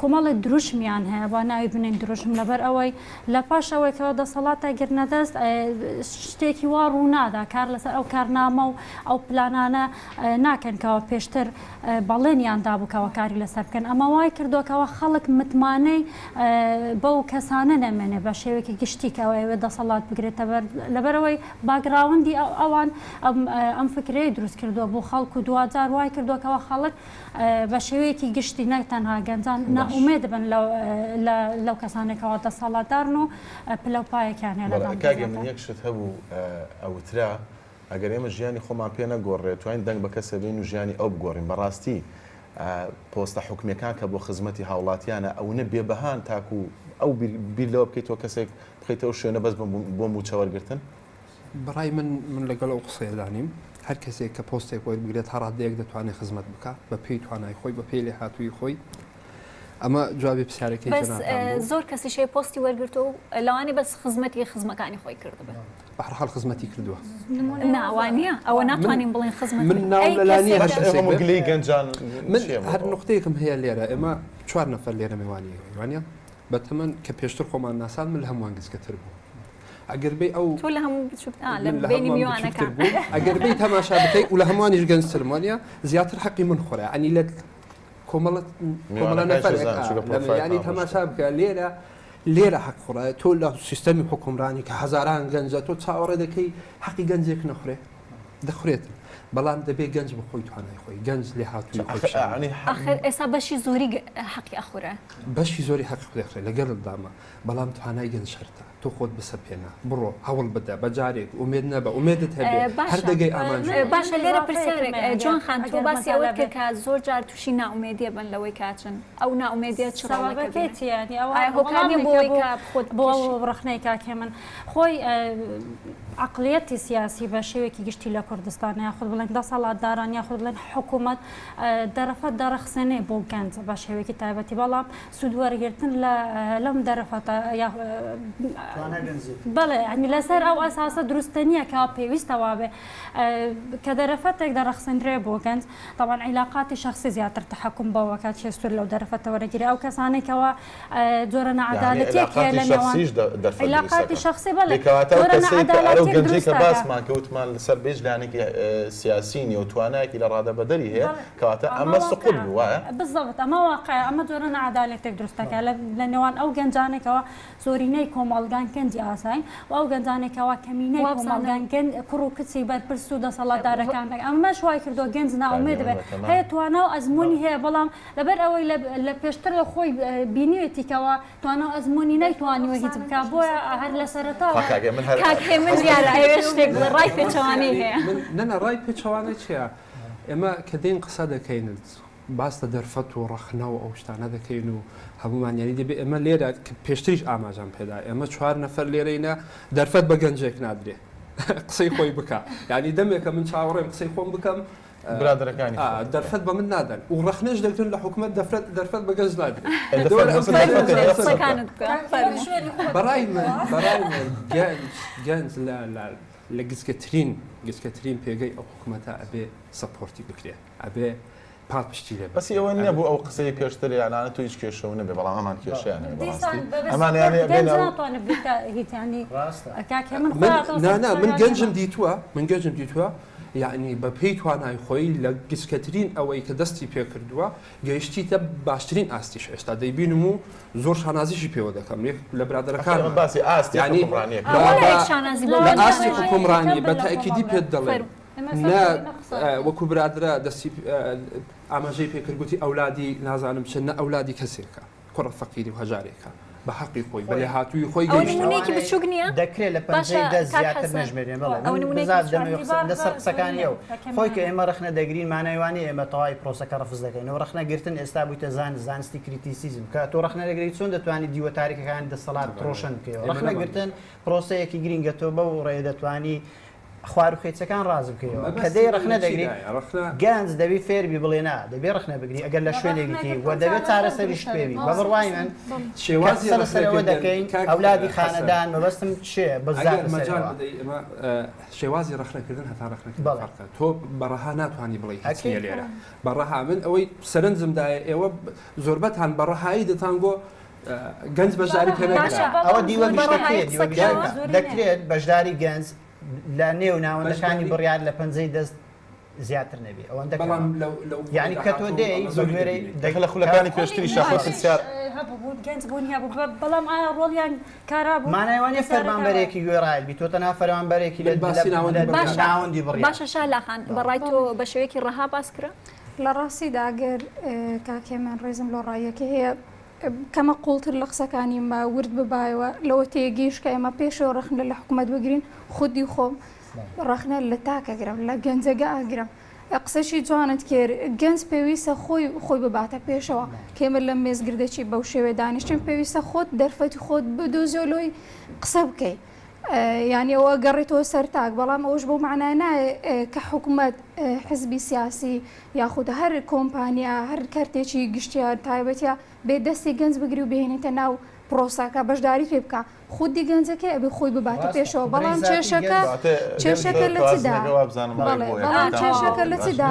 کۆمەڵێک دروشمیان هەیە با ناوی بنێین دروشم لەبەر ئەوەی لە پاش ئەوەی کەەوە دەسەڵاتە گرنە دەست شتێکی وا ڕوونادا کار لەسەر ئەو کارنامە و ئەو پلانانە ناکەن کەەوە پێشتر بەڵێنیان دابوو کەەوە کاری لەسەر بکەن ئەمە وای کردووەکەەوە خەڵک متمانەی بەو کەسانە نەمێنێ بە شێوەیەکی گشتی کەەوە ئەوێ دەسەڵات بگرێتە بەر لەبەرەوەی background ی ئەوان ئەم فکرەی دروست کردووە بۆ خەڵک و دواجار وای کردووە کەەوە خەڵک بە شێوەیەکی گشتی نەک تەنها گەنجان نائومێد بن لەو کەسانێکەوە دەسەڵاتدارن و پلە و پایەکیان هەیە لە کاک من یەک شت هەبوو ئەوترا ئەگەر ئێمە ژیانی خۆمان پێ نەگۆڕێ توانین دەنگ بە کەسێ بین و ژیانی ئەو بگۆڕین بەڕاستی پۆستە حکومیەکان کە بۆ خزمەتی هاوڵاتیانە ئەونە بێبەهان تاکو ئەو بیر لەوە بکەیتەوە کەسێک بخەیتە ئەو شوێنە بەس بۆ مووچە وەرگرتن؟ بەڕای من من لەگەڵ ئەو قسەیەدا نیم هەر کەسێک کە پۆستێک وەربگرێت تا ڕادەیەک دەتوانێت خزمەت بکات بە پێی توانای خۆی بە پێی لێهاتوویی خۆی ئەمە جوابی پرسیارەکەی بەس جەنابتان بوو. زۆر کەسیش هەیە پۆستی وەرگرتووە و لەوانەیە بەس خزمەتی خزمەکانی خۆی کردبێت. بە هەر حاڵ خزمەتی کردووە. نا وا نییە ئەوە ناتوانین بڵێین خزمەت من ناوم ئەی لەلا نییە هەر کەسێک کەسێک هەموو بێت. گلەی گەنجان من چییە بۆ هەر ئەوە؟ نوقتەیەکم هەیە لێرە ئێمە چوار نەفەر لێرە مێوانی ئێوەین وانیە؟ بە تەمەن کە پێشتر خۆمان ناساند من لە هەمووان گچکەتر بووم ئەگەر بێی ئەو تۆ لە هەموو بچوک ئا لە من لە بینی هەمووان میوانەکان بچوکتر بووم ئەگەر بێی تەماشا بکەی و لە هەمووانیش گەنجترم وانیە زیاتر حەقی من خورا یعنی لە کۆمەڵە کۆمەڵە میوانەکانیش نەفەرێک دەزانن ئا چونکە لە پرۆفایلتان یعنی ڕۆشتووە. تەماشا بکە لێرە لێرە حەق خورایە تۆ لە سیستەمی حوکمڕانی کە هەزاران گەنجە تۆ چاوەڕێ دەکەی حەقی گەنجێک نەخورێ دەخورێت. بەڵام دەبێ گەنج بە خۆی توانای خۆی گەنج لێهاتووی خۆی پیشان بدات. ئاخر ئێستا بەشی زۆری حەقی ئەخورێ. بەشی زۆری حەقی خۆی ئەخورێ لەگەڵتدامە بەڵام توانای گەنج شەرتە تۆ خۆت بسەپێنە بڕۆ هەوڵ بدە بە جارێک ئومێد نەبە ئومێدت هەبێ هەر دەگەی ئامانج و باشە لێرە پرسیارێک جوان خان تۆ باسی ئەوەت کرد کە زۆر جار تووشی نائومێدیە بن لەوەی کە ئەچن ئەو نائومێدیە چ ڕۆڵێکە سەبەبەکەی چیە یانی ئەوە ئایا هۆکار نیە بۆ ئەوەی کە خۆت بۆ ئەو ڕەخنەی کاک هێمن خۆی عەقڵیەتی سیاسی بە شێوەیەکی گشتی لە کوردستان یاخود بڵێن دەسەڵاتداران یاخود بڵێن حکوومەت دەرەفەت دەڕەخسێنێ بۆ گەنج بە شێوەیەکی تایبەتی بەڵام سوود وەرگرتن لە لەم دەرەفەتە بەڵێ ینی لەسەر ئەو ئەساسە دروستە نییە کە پێویستە وابێ کە دەرەفەتێک دەڕەخسێندرێ بۆ گەنج تەبعەن عیلاقاتی شەخسی زیاتر تەحەکوم بەوە کات کێ سوود لەو دەرفەتە وەرەگیرێ ئەو کەسانەی کەوا جۆرە ناعەدالەتیەک هەیە لە نێوان عیلاقاتی شەخسی بەڵێ کەواتە جۆرە کەسێک کە ئەو ناعەدالەتیەک گەنجەی دروست کە دەکا. باسمان کە وتمان لەسەر بێج لایەنێکی سیاسی نیە و توانایەکی لە ڕادەبەدەری هەیە بەڵێ کەواتە ئەمە ئەمە سقوط واقعە بوو وایە؟ بالضبط ئەمە واقعە ئەمە جۆرە ناعەدالەتێک دروست دەکا لە لە نێوان ئەو گەنجانەی کەوا زۆرینەی کۆمەڵگان گەنجی ئاسایین و ئەو گەنجانەی کەوا کەمینەی وابزانم. کۆمەڵگان گەن کوڕ و کچی بەرپرس و دەسەڵاتدارەکان ئەمەش وای کردووە گەنج نائومێد بێ هەیە توانا و ئەزموونی هەیە بەڵام لەبەر ئەوەی لە لە پێشترەوە خۆی بینیوێتی کەوا توانا و ئەزموونی نەیتوانیوە هیچ بکا بۆیە هەر لە سەرەتاوە کاک هێمن هەر کاک هێمن دیارە ئەیەوێ شتێک بڵێ ڕای پێچەوانەی هەیە. من نا نا ڕای پێچەوانە چیە ئێمە کە دێین قسە دەکەین باس لە دەرفەت و ڕەخنە و ئەو شتانە دەکەین و هەموومان یانی دەبێ ئێمە لێرە کە پێشتریش ئاماژەم پێدا ئێمە چوار نەفەر لێرەینە دەرفەت بە گەنجێک نادرێ قسەی خۆی بکا یانی دەمێکە من چاوەڕێم قسەی خۆم بکەم برادەرەکانی خۆت. دەرفەت بە من نادەن و ڕەخنەش دەگرن لە حکومەت دەفرەت دەرفەت بە گەنج نادرێ ئێ دەفەرموو ئەو دەرفەتێ هەیە قسە بکە. قسەکانت بکە فەرموو. بەڕای من بەڕای من گەنج گەنج لە لە لە گچکەترین گچکەترین پێگەی ئەو حکومەتە ئەبێ support ی بکرێ ئەبێ پاڵپشتی لێ بەسی بکرێ ئەوە ئەبێ نەبوو ئەو قسەی پێشتر یانانە تۆ هیچ کێشەو نەبێ بەڵام ئەمان کێشەیان هەیە دیسان بەڕاستی بە ئەمان support یانێ گەنج بێنە و ناتوانێت بێتە هیچ یانی ڕاستە. کاک هێمن من خۆیان نا نا من سەرپەرشتیان گەنجم دیتووە من گەنجم دیتووە یەعنی بە پێی توانای خۆی لە گچکەترین ئەوەی کە دەستی پێکردووە گەیشتیتە باشترین ئاستیش ئێستا دەیبینم و زۆر شانازیشی پێوە دەکەم یەک لە ئەخر ئەمە برادەرەکانمە باسی ئاستی یەعنی حوکمڕانیەکە بە ئەوە بە لایەک شانازی بۆ لە گەنجان ئاستی هەیە. حوکمڕانی کەم بە بن لە تەئکیدی کۆمەڵگا پێت دەڵێم فەرموو. ئێمە نە سەر زۆرینە قسە دەکەین. وەکو برادرە دەستی ئاماژەی پێکرد گوتی ئەولادی نازانم چ نە ئەولادی کەسێکە کوڕە فەقیری و هەژارێکە بە حەقی خۆی بە لێهاتوویی خۆی ئەوە گەیشتووە. نموونەیەکی بچووک نییە؟ دەکرێت لە باشە پەنجەی دەست کاک زیاتر حەسەن نەژمێرێن بەڵێ ئەوە من نموونەیەکی بزات بچووک دەمەوێت نییە؟ قسە لەسەر قسەکانی ئەو خۆی کە زۆرینە ئێمە ڕەخنە دەگرین مانای وا نییە ئێمە تەواوی پرۆسەکە ڕەفز دەکەین و ڕەخنە گرتن ئێستا بوویتە زانست زانستی criticism کە تۆ ڕەخنە دەگری چۆن دەتوانی دیوە تاریکەکانی دەسەڵات ڕۆشن بکەیەوە ئێمە ڕەخنە نەمان گرتن پرۆسەیەکی گرینگە تۆ بەو ڕێیە دەتوانی خواروخێچەکان ڕاست بکەیەوە کە مەبەستی دەی من ڕەخنە لە دەگری چیدایە؟ ڕەخنە گەنج دەبی فێربی بڵێ نا دەبێ ڕەخنە بگری ئەگەر لە لە شوێنێک دیتی و ڕەخنەگرتن دەبێت چارەسەر چارەسەریشت دروست ئەبێت پێبی بە مامۆستا بڕوای حەسەن من بەڵێ. کە شێوازی قسە لەسەر ئەوە ڕەخنەکردن دەکەین کاک ئەولادی حەسەن خانەدان مەبەستم چێ بەزات ئەگەر لەسەر مەجال ئەوە بدەی ئێمە شێوازی ڕەخنەکردن هەتا ڕەخنەکردن بەڵێ فەرقە تۆ بە ڕەها ناتوانی بڵێی هیچ ئەکید نییە لێرە بە ڕەها من ئەوەی سەرنجم دایە ئێوە زۆربەتان بە ڕەهایی دەتانگۆ گەنج بەشداری پێ باشە نەکرا ئەوە بەڵام دیوە زۆرینە بە ڕەهایی گشتەکەیە دیوە قسە کراوە گشتەکە زۆرینەیە دەکرێت بەشداری گەنج لە نێو ناوەندەکانی بەشداری بڕیار لە پەنجەی دەست زیاتر نەبێ ئەوەندە کەمە بەڵام لەو لەو خولی یعنی کە تۆ داهاتوو دێی ئەمە بە زۆری گوێرەی دەبینین. دەکە لە کە خولەکانی خولی پێشتریشا خۆ نمایش پرسیار هەبوو بوو گەنج بوونی هەبوو بەڵام ئایا ڕۆڵیان کارا بوو مانای وانیە پرسیارەکە ئەوەیە. فەرمانبەرێکی گوێڕایەل بی تۆ تەنها فەرمانبەرێکی لە من باسی ناوەندی لە بڕیار باشە ناوەندی بڕیار باشە شەهلا خان بە ڕای تۆ بەڵێ. بە شێوەیەکی ڕەها باس کرا؟ لە ڕاستیدا ئەگەر کاک هێمن ڕێزم لۆ ڕایەکەی هەیە کەمە قوڵتر لە قسەکانی مە ورد ببایەوە لەوە تێگەیشت کە ئێمە پێشەوە ڕەخنە لە حکومەت بگرین خودی خۆم ڕەخنە لە تاک ئەگرم لە گەنجەگە ئەگرم قسەشی جوانت کرد گەنج پێویستە خۆی خۆی بباتە پێشەوە کە ئێمە لەم مێزگردەچی بەو شێوەیە دانیشتین پێویستە خۆت دەرفەتی خۆت بدۆزیەوە لۆی قسە بکەی یانی ئەوە گەڕێتەوە سەر تاک بەڵام ئەوش بۆ معنای نایە کە حکومەت حزبی سیاسی یاخود هەر کۆمپانیا هەر کەرتێکی گشتیە تایبەتە بێ دەستی گەنج بگری و بهێنێتە ناو پرۆسەکە بەشداری پێ بکە خودی گەنجەکەی ئەبێ خۆی بباتە پێشەوە بەڵام کێشەکە کێشەکە لە چدا بەڵام کێشەکە لە چدا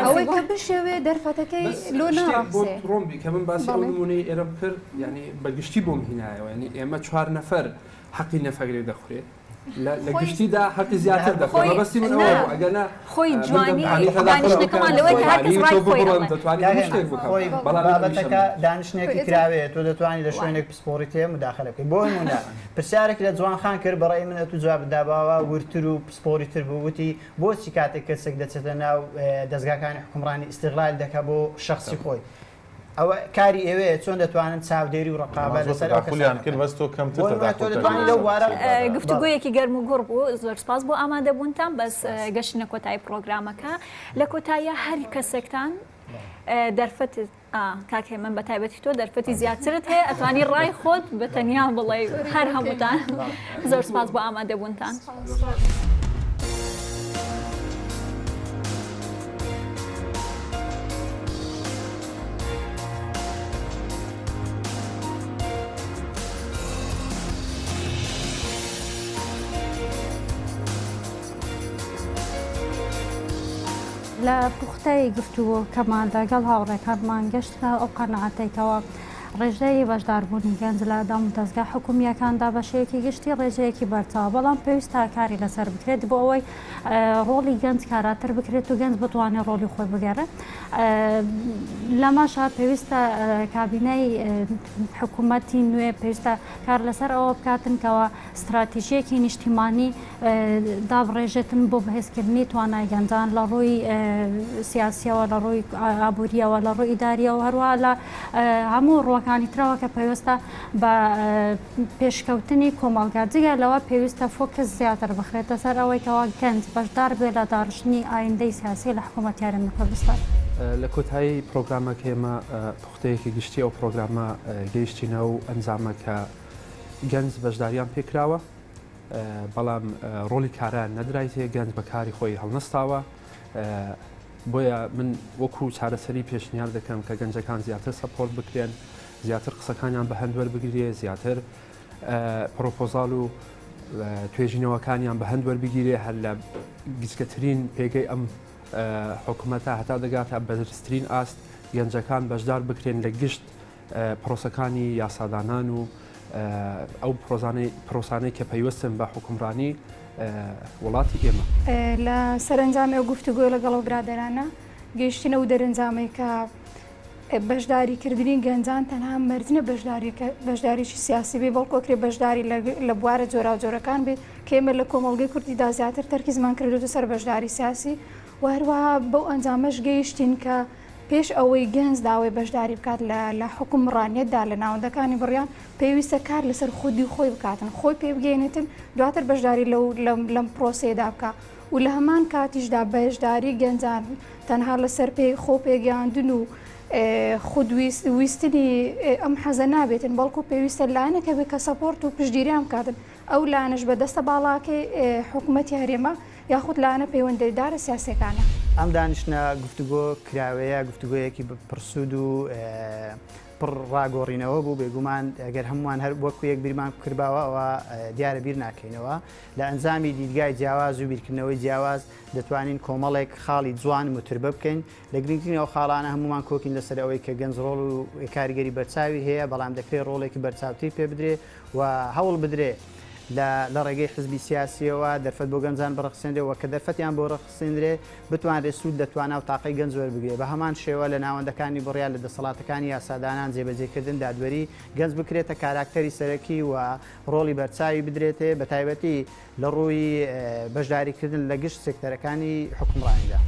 ئەوەی کە بشێوێ دەرفەتەکەی لۆ ناڕەخسێ ڕۆمبی کە من باسی ئەو نمونەی ئێرەم کرد یعنی بە گشتی بۆم هینایەوە یعنی ئێمە چوار نەفەر حەقی نەفەرێک دەخورێ. لە گشتیدا حەقی زیاتر دەخۆن مەبەستی من ئەوە بوو ئەگەر نا خۆی جوانی دانیشتنەکەمان لەوەی کە هەر کەس ڕای خۆی خۆی بابەتەکە دانیشتنێکی کراوەیە تۆ دەتوانی لە شوێنێک پسپۆڕی تێ مداخلە بکەیت بۆ نمونە پرسیارێک لە جوان خان کرد بەڕای من ئەتوو جواب داباوە ورتر و پسپۆڕی تر بوو وتی بۆچی کاتێک کەسێک دەچێتە ناو دەزگاکانی حکومڕانی ئیستغلال دەکا بۆ شخصی خۆی ئەوە کاری ئێوەیە چۆن دەتوانن چاودێری و ڕقابە لەسەر ئەو تەداخولیان کرد بەس تۆ کەمتر تەداخول لەو بوارە گفتوگۆیەکی گەرم و گوڕ بوو زۆر سپاس بۆ ئامادەبوونتان بەس گەشتینە کۆتایی پڕۆگرامەکە لە کۆتاییە هەر کەسێکتان دەرفەت کاک هێمن بە تایبەتی تۆ دەرفەتی زیاترت هەیە ئەتوانی ڕای خۆت بە تەنیا بڵێ هەر هەمووتان زۆر سپاس بۆ ئامادەبوونتان. لە پوختەی گفتوگۆکەمان لەگەڵ هاوڕێکانمان گەشتە ئەو قەناعەتەی کەوا ڕێژەی بەشداربوونی گەنج لە دامودەزگا حکومییەکاندا بە شێوەیەکی گشتی ڕێژەیەکی بەرچاوە، بەڵام پێویستە کاری لەسەر بکرێت بۆ ئەوەی ڕۆڵی گەنج کاراتر بکرێت و گەنج بتوانێت ڕۆڵی خۆی بگێڕێت. لەمەشا پێویستە کابینەی حکوومەتی نوێ پێویستە کار لەسەر ئەوە بکاتن کەوا ستراتیژییەکی نیشتیمانی دابڕێژێتن بۆ بەهێزکردنی توانای گەنجان لە ڕووی سیاسیەوە، لە ڕووی ئابووریەوە، لە ڕووی ئیداریەوە، هەروەها لە هەموو ڕووەکانی ترەوە کە پەیوەستە بە پێشکەوتنی کۆمەڵگا. جگە لەوە پێویستە فۆکس زیاتر بخرێتە سەر ئەوەی کەوا گەنج بەشدار بێت لە داڕشتنی ئایندەی سیاسی لە حکوومەتی هەرێمی کوردستان. لە کۆتایی پرۆگرامەکە ئێمە پوختەیەکی گشتی ئەو پرۆگرامە گەیشتینە ئەو ئەنجامە کە گەنج بەشداریان پێکراوە، بەڵام ڕۆڵی کارایان نەدرایتێ، گەنج بە کاری خۆی هەڵنەستاوە، بۆیە من وەکو چارەسەری پێشنیار دەکەم کە گەنجەکان زیاتر support بکرێن، زیاتر قسەکانیان بە هەند وەربگیرێ، زیاتر پرۆپۆزاڵ و توێژینەوەکانیان بە هەند وەربگیرێ، هەر لە گچکەترین پێگەی ئەم حکومەتە هەتا دەگاتە بەرزترین ئاست گەنجەکان بەشدار بکرێن لە گشت پرۆسەکانی یاسادانان و ئەو پرۆسانەی کە پەیوەستن بە حوکمڕانی وڵاتی ئێمە. لە سەرەنجامی ئەو گفتوگۆیە لەگەڵ ئەو برادەرانە گەیشتینە ئەو دەرەنجامەی کە بەشداری کردنی گەنجان تەنها مەرج نیە بەشداریی سیاسی بێ بەڵکو ئەکرێ بەشداری لە بوارە جۆراوجۆرەکان بێت کە ئێمە لە کۆمەڵگەی کوردیدا زیاتر تەرکیزمان کردووەتە سەر بەشداری سیاسی و هەروەها بەو ئەنجامەش گەیشتین کە پێش ئەوەی گەنج داوای بەشداری بکات لە لە حوکمڕانیەتدا لە ناوەندەکانی بڕیار، پێویستە کار لەسەر خودی خۆی بکاتن، خۆی پێ بگەیەنێتن، دواتر بەشداری لەو لەم لەم پرۆسەیەدا بکا و لە هەمان کاتیشدا بەشداری گەنجان تەنها لەسەر پێ خۆ پێگەیاندن و خود ویستنی ئەم حەزە نابێتن، بەڵکو پێویستە لایەنێک هەبێت کە support و پشتگیریان بکاتن، ئەو لایەنەش بە دەستە باڵاکەی حکومەتی هەرێمە. یاخود لایەنە پەیوەندیدارە سیاسیەکانە. ئەم دانیشتنە گفتوگۆ کراوەیە گفتوگۆیەکی پڕسوود و پڕ ڕاگۆڕینەوە بوو، بێگومان گەر هەموومان هەر وەکو یەک بیرمان بکردباوە ئەوا دیارە بیر ناکەینەوە. لە ئەنجامی دیدگای جیاواز و بیرکردنەوەی جیاواز دەتوانین کۆمەڵێک خاڵی جوان موتوربە بکەین. لە گرنگترین ئەو خاڵانە هەموومان کۆکین لەسەر ئەوەی کە گەنج ڕۆڵ و کاریگەری بەرچاوی هەیە، بەڵام دەکرێت ڕۆڵێکی بەرچاوتری پێ بدرێ و هەوڵ بدرێ لە لە ڕێگەی حزبی سیاسییەوە دەرفەت بۆ گەنجان بڕەخسێنرێ و کە دەرفەتیان بۆ ڕەخسێنرێ بتوانرێ سوود لە توانا و تاقەی گەنج وەربگرێ بە هەمان شێوە لە ناوەندەکانی بڕیار لە دەسەڵاتەکانی یاسادانان جێبەجێکردن دادوەری گەنج بکرێتە کاراکتەری سەرەکی و ڕۆڵی بەرچاوی بدرێتێ بە تایبەتی لە ڕووی بەشداریکردن لە گشت سێکتەرەکانی حوکمڕانیدا.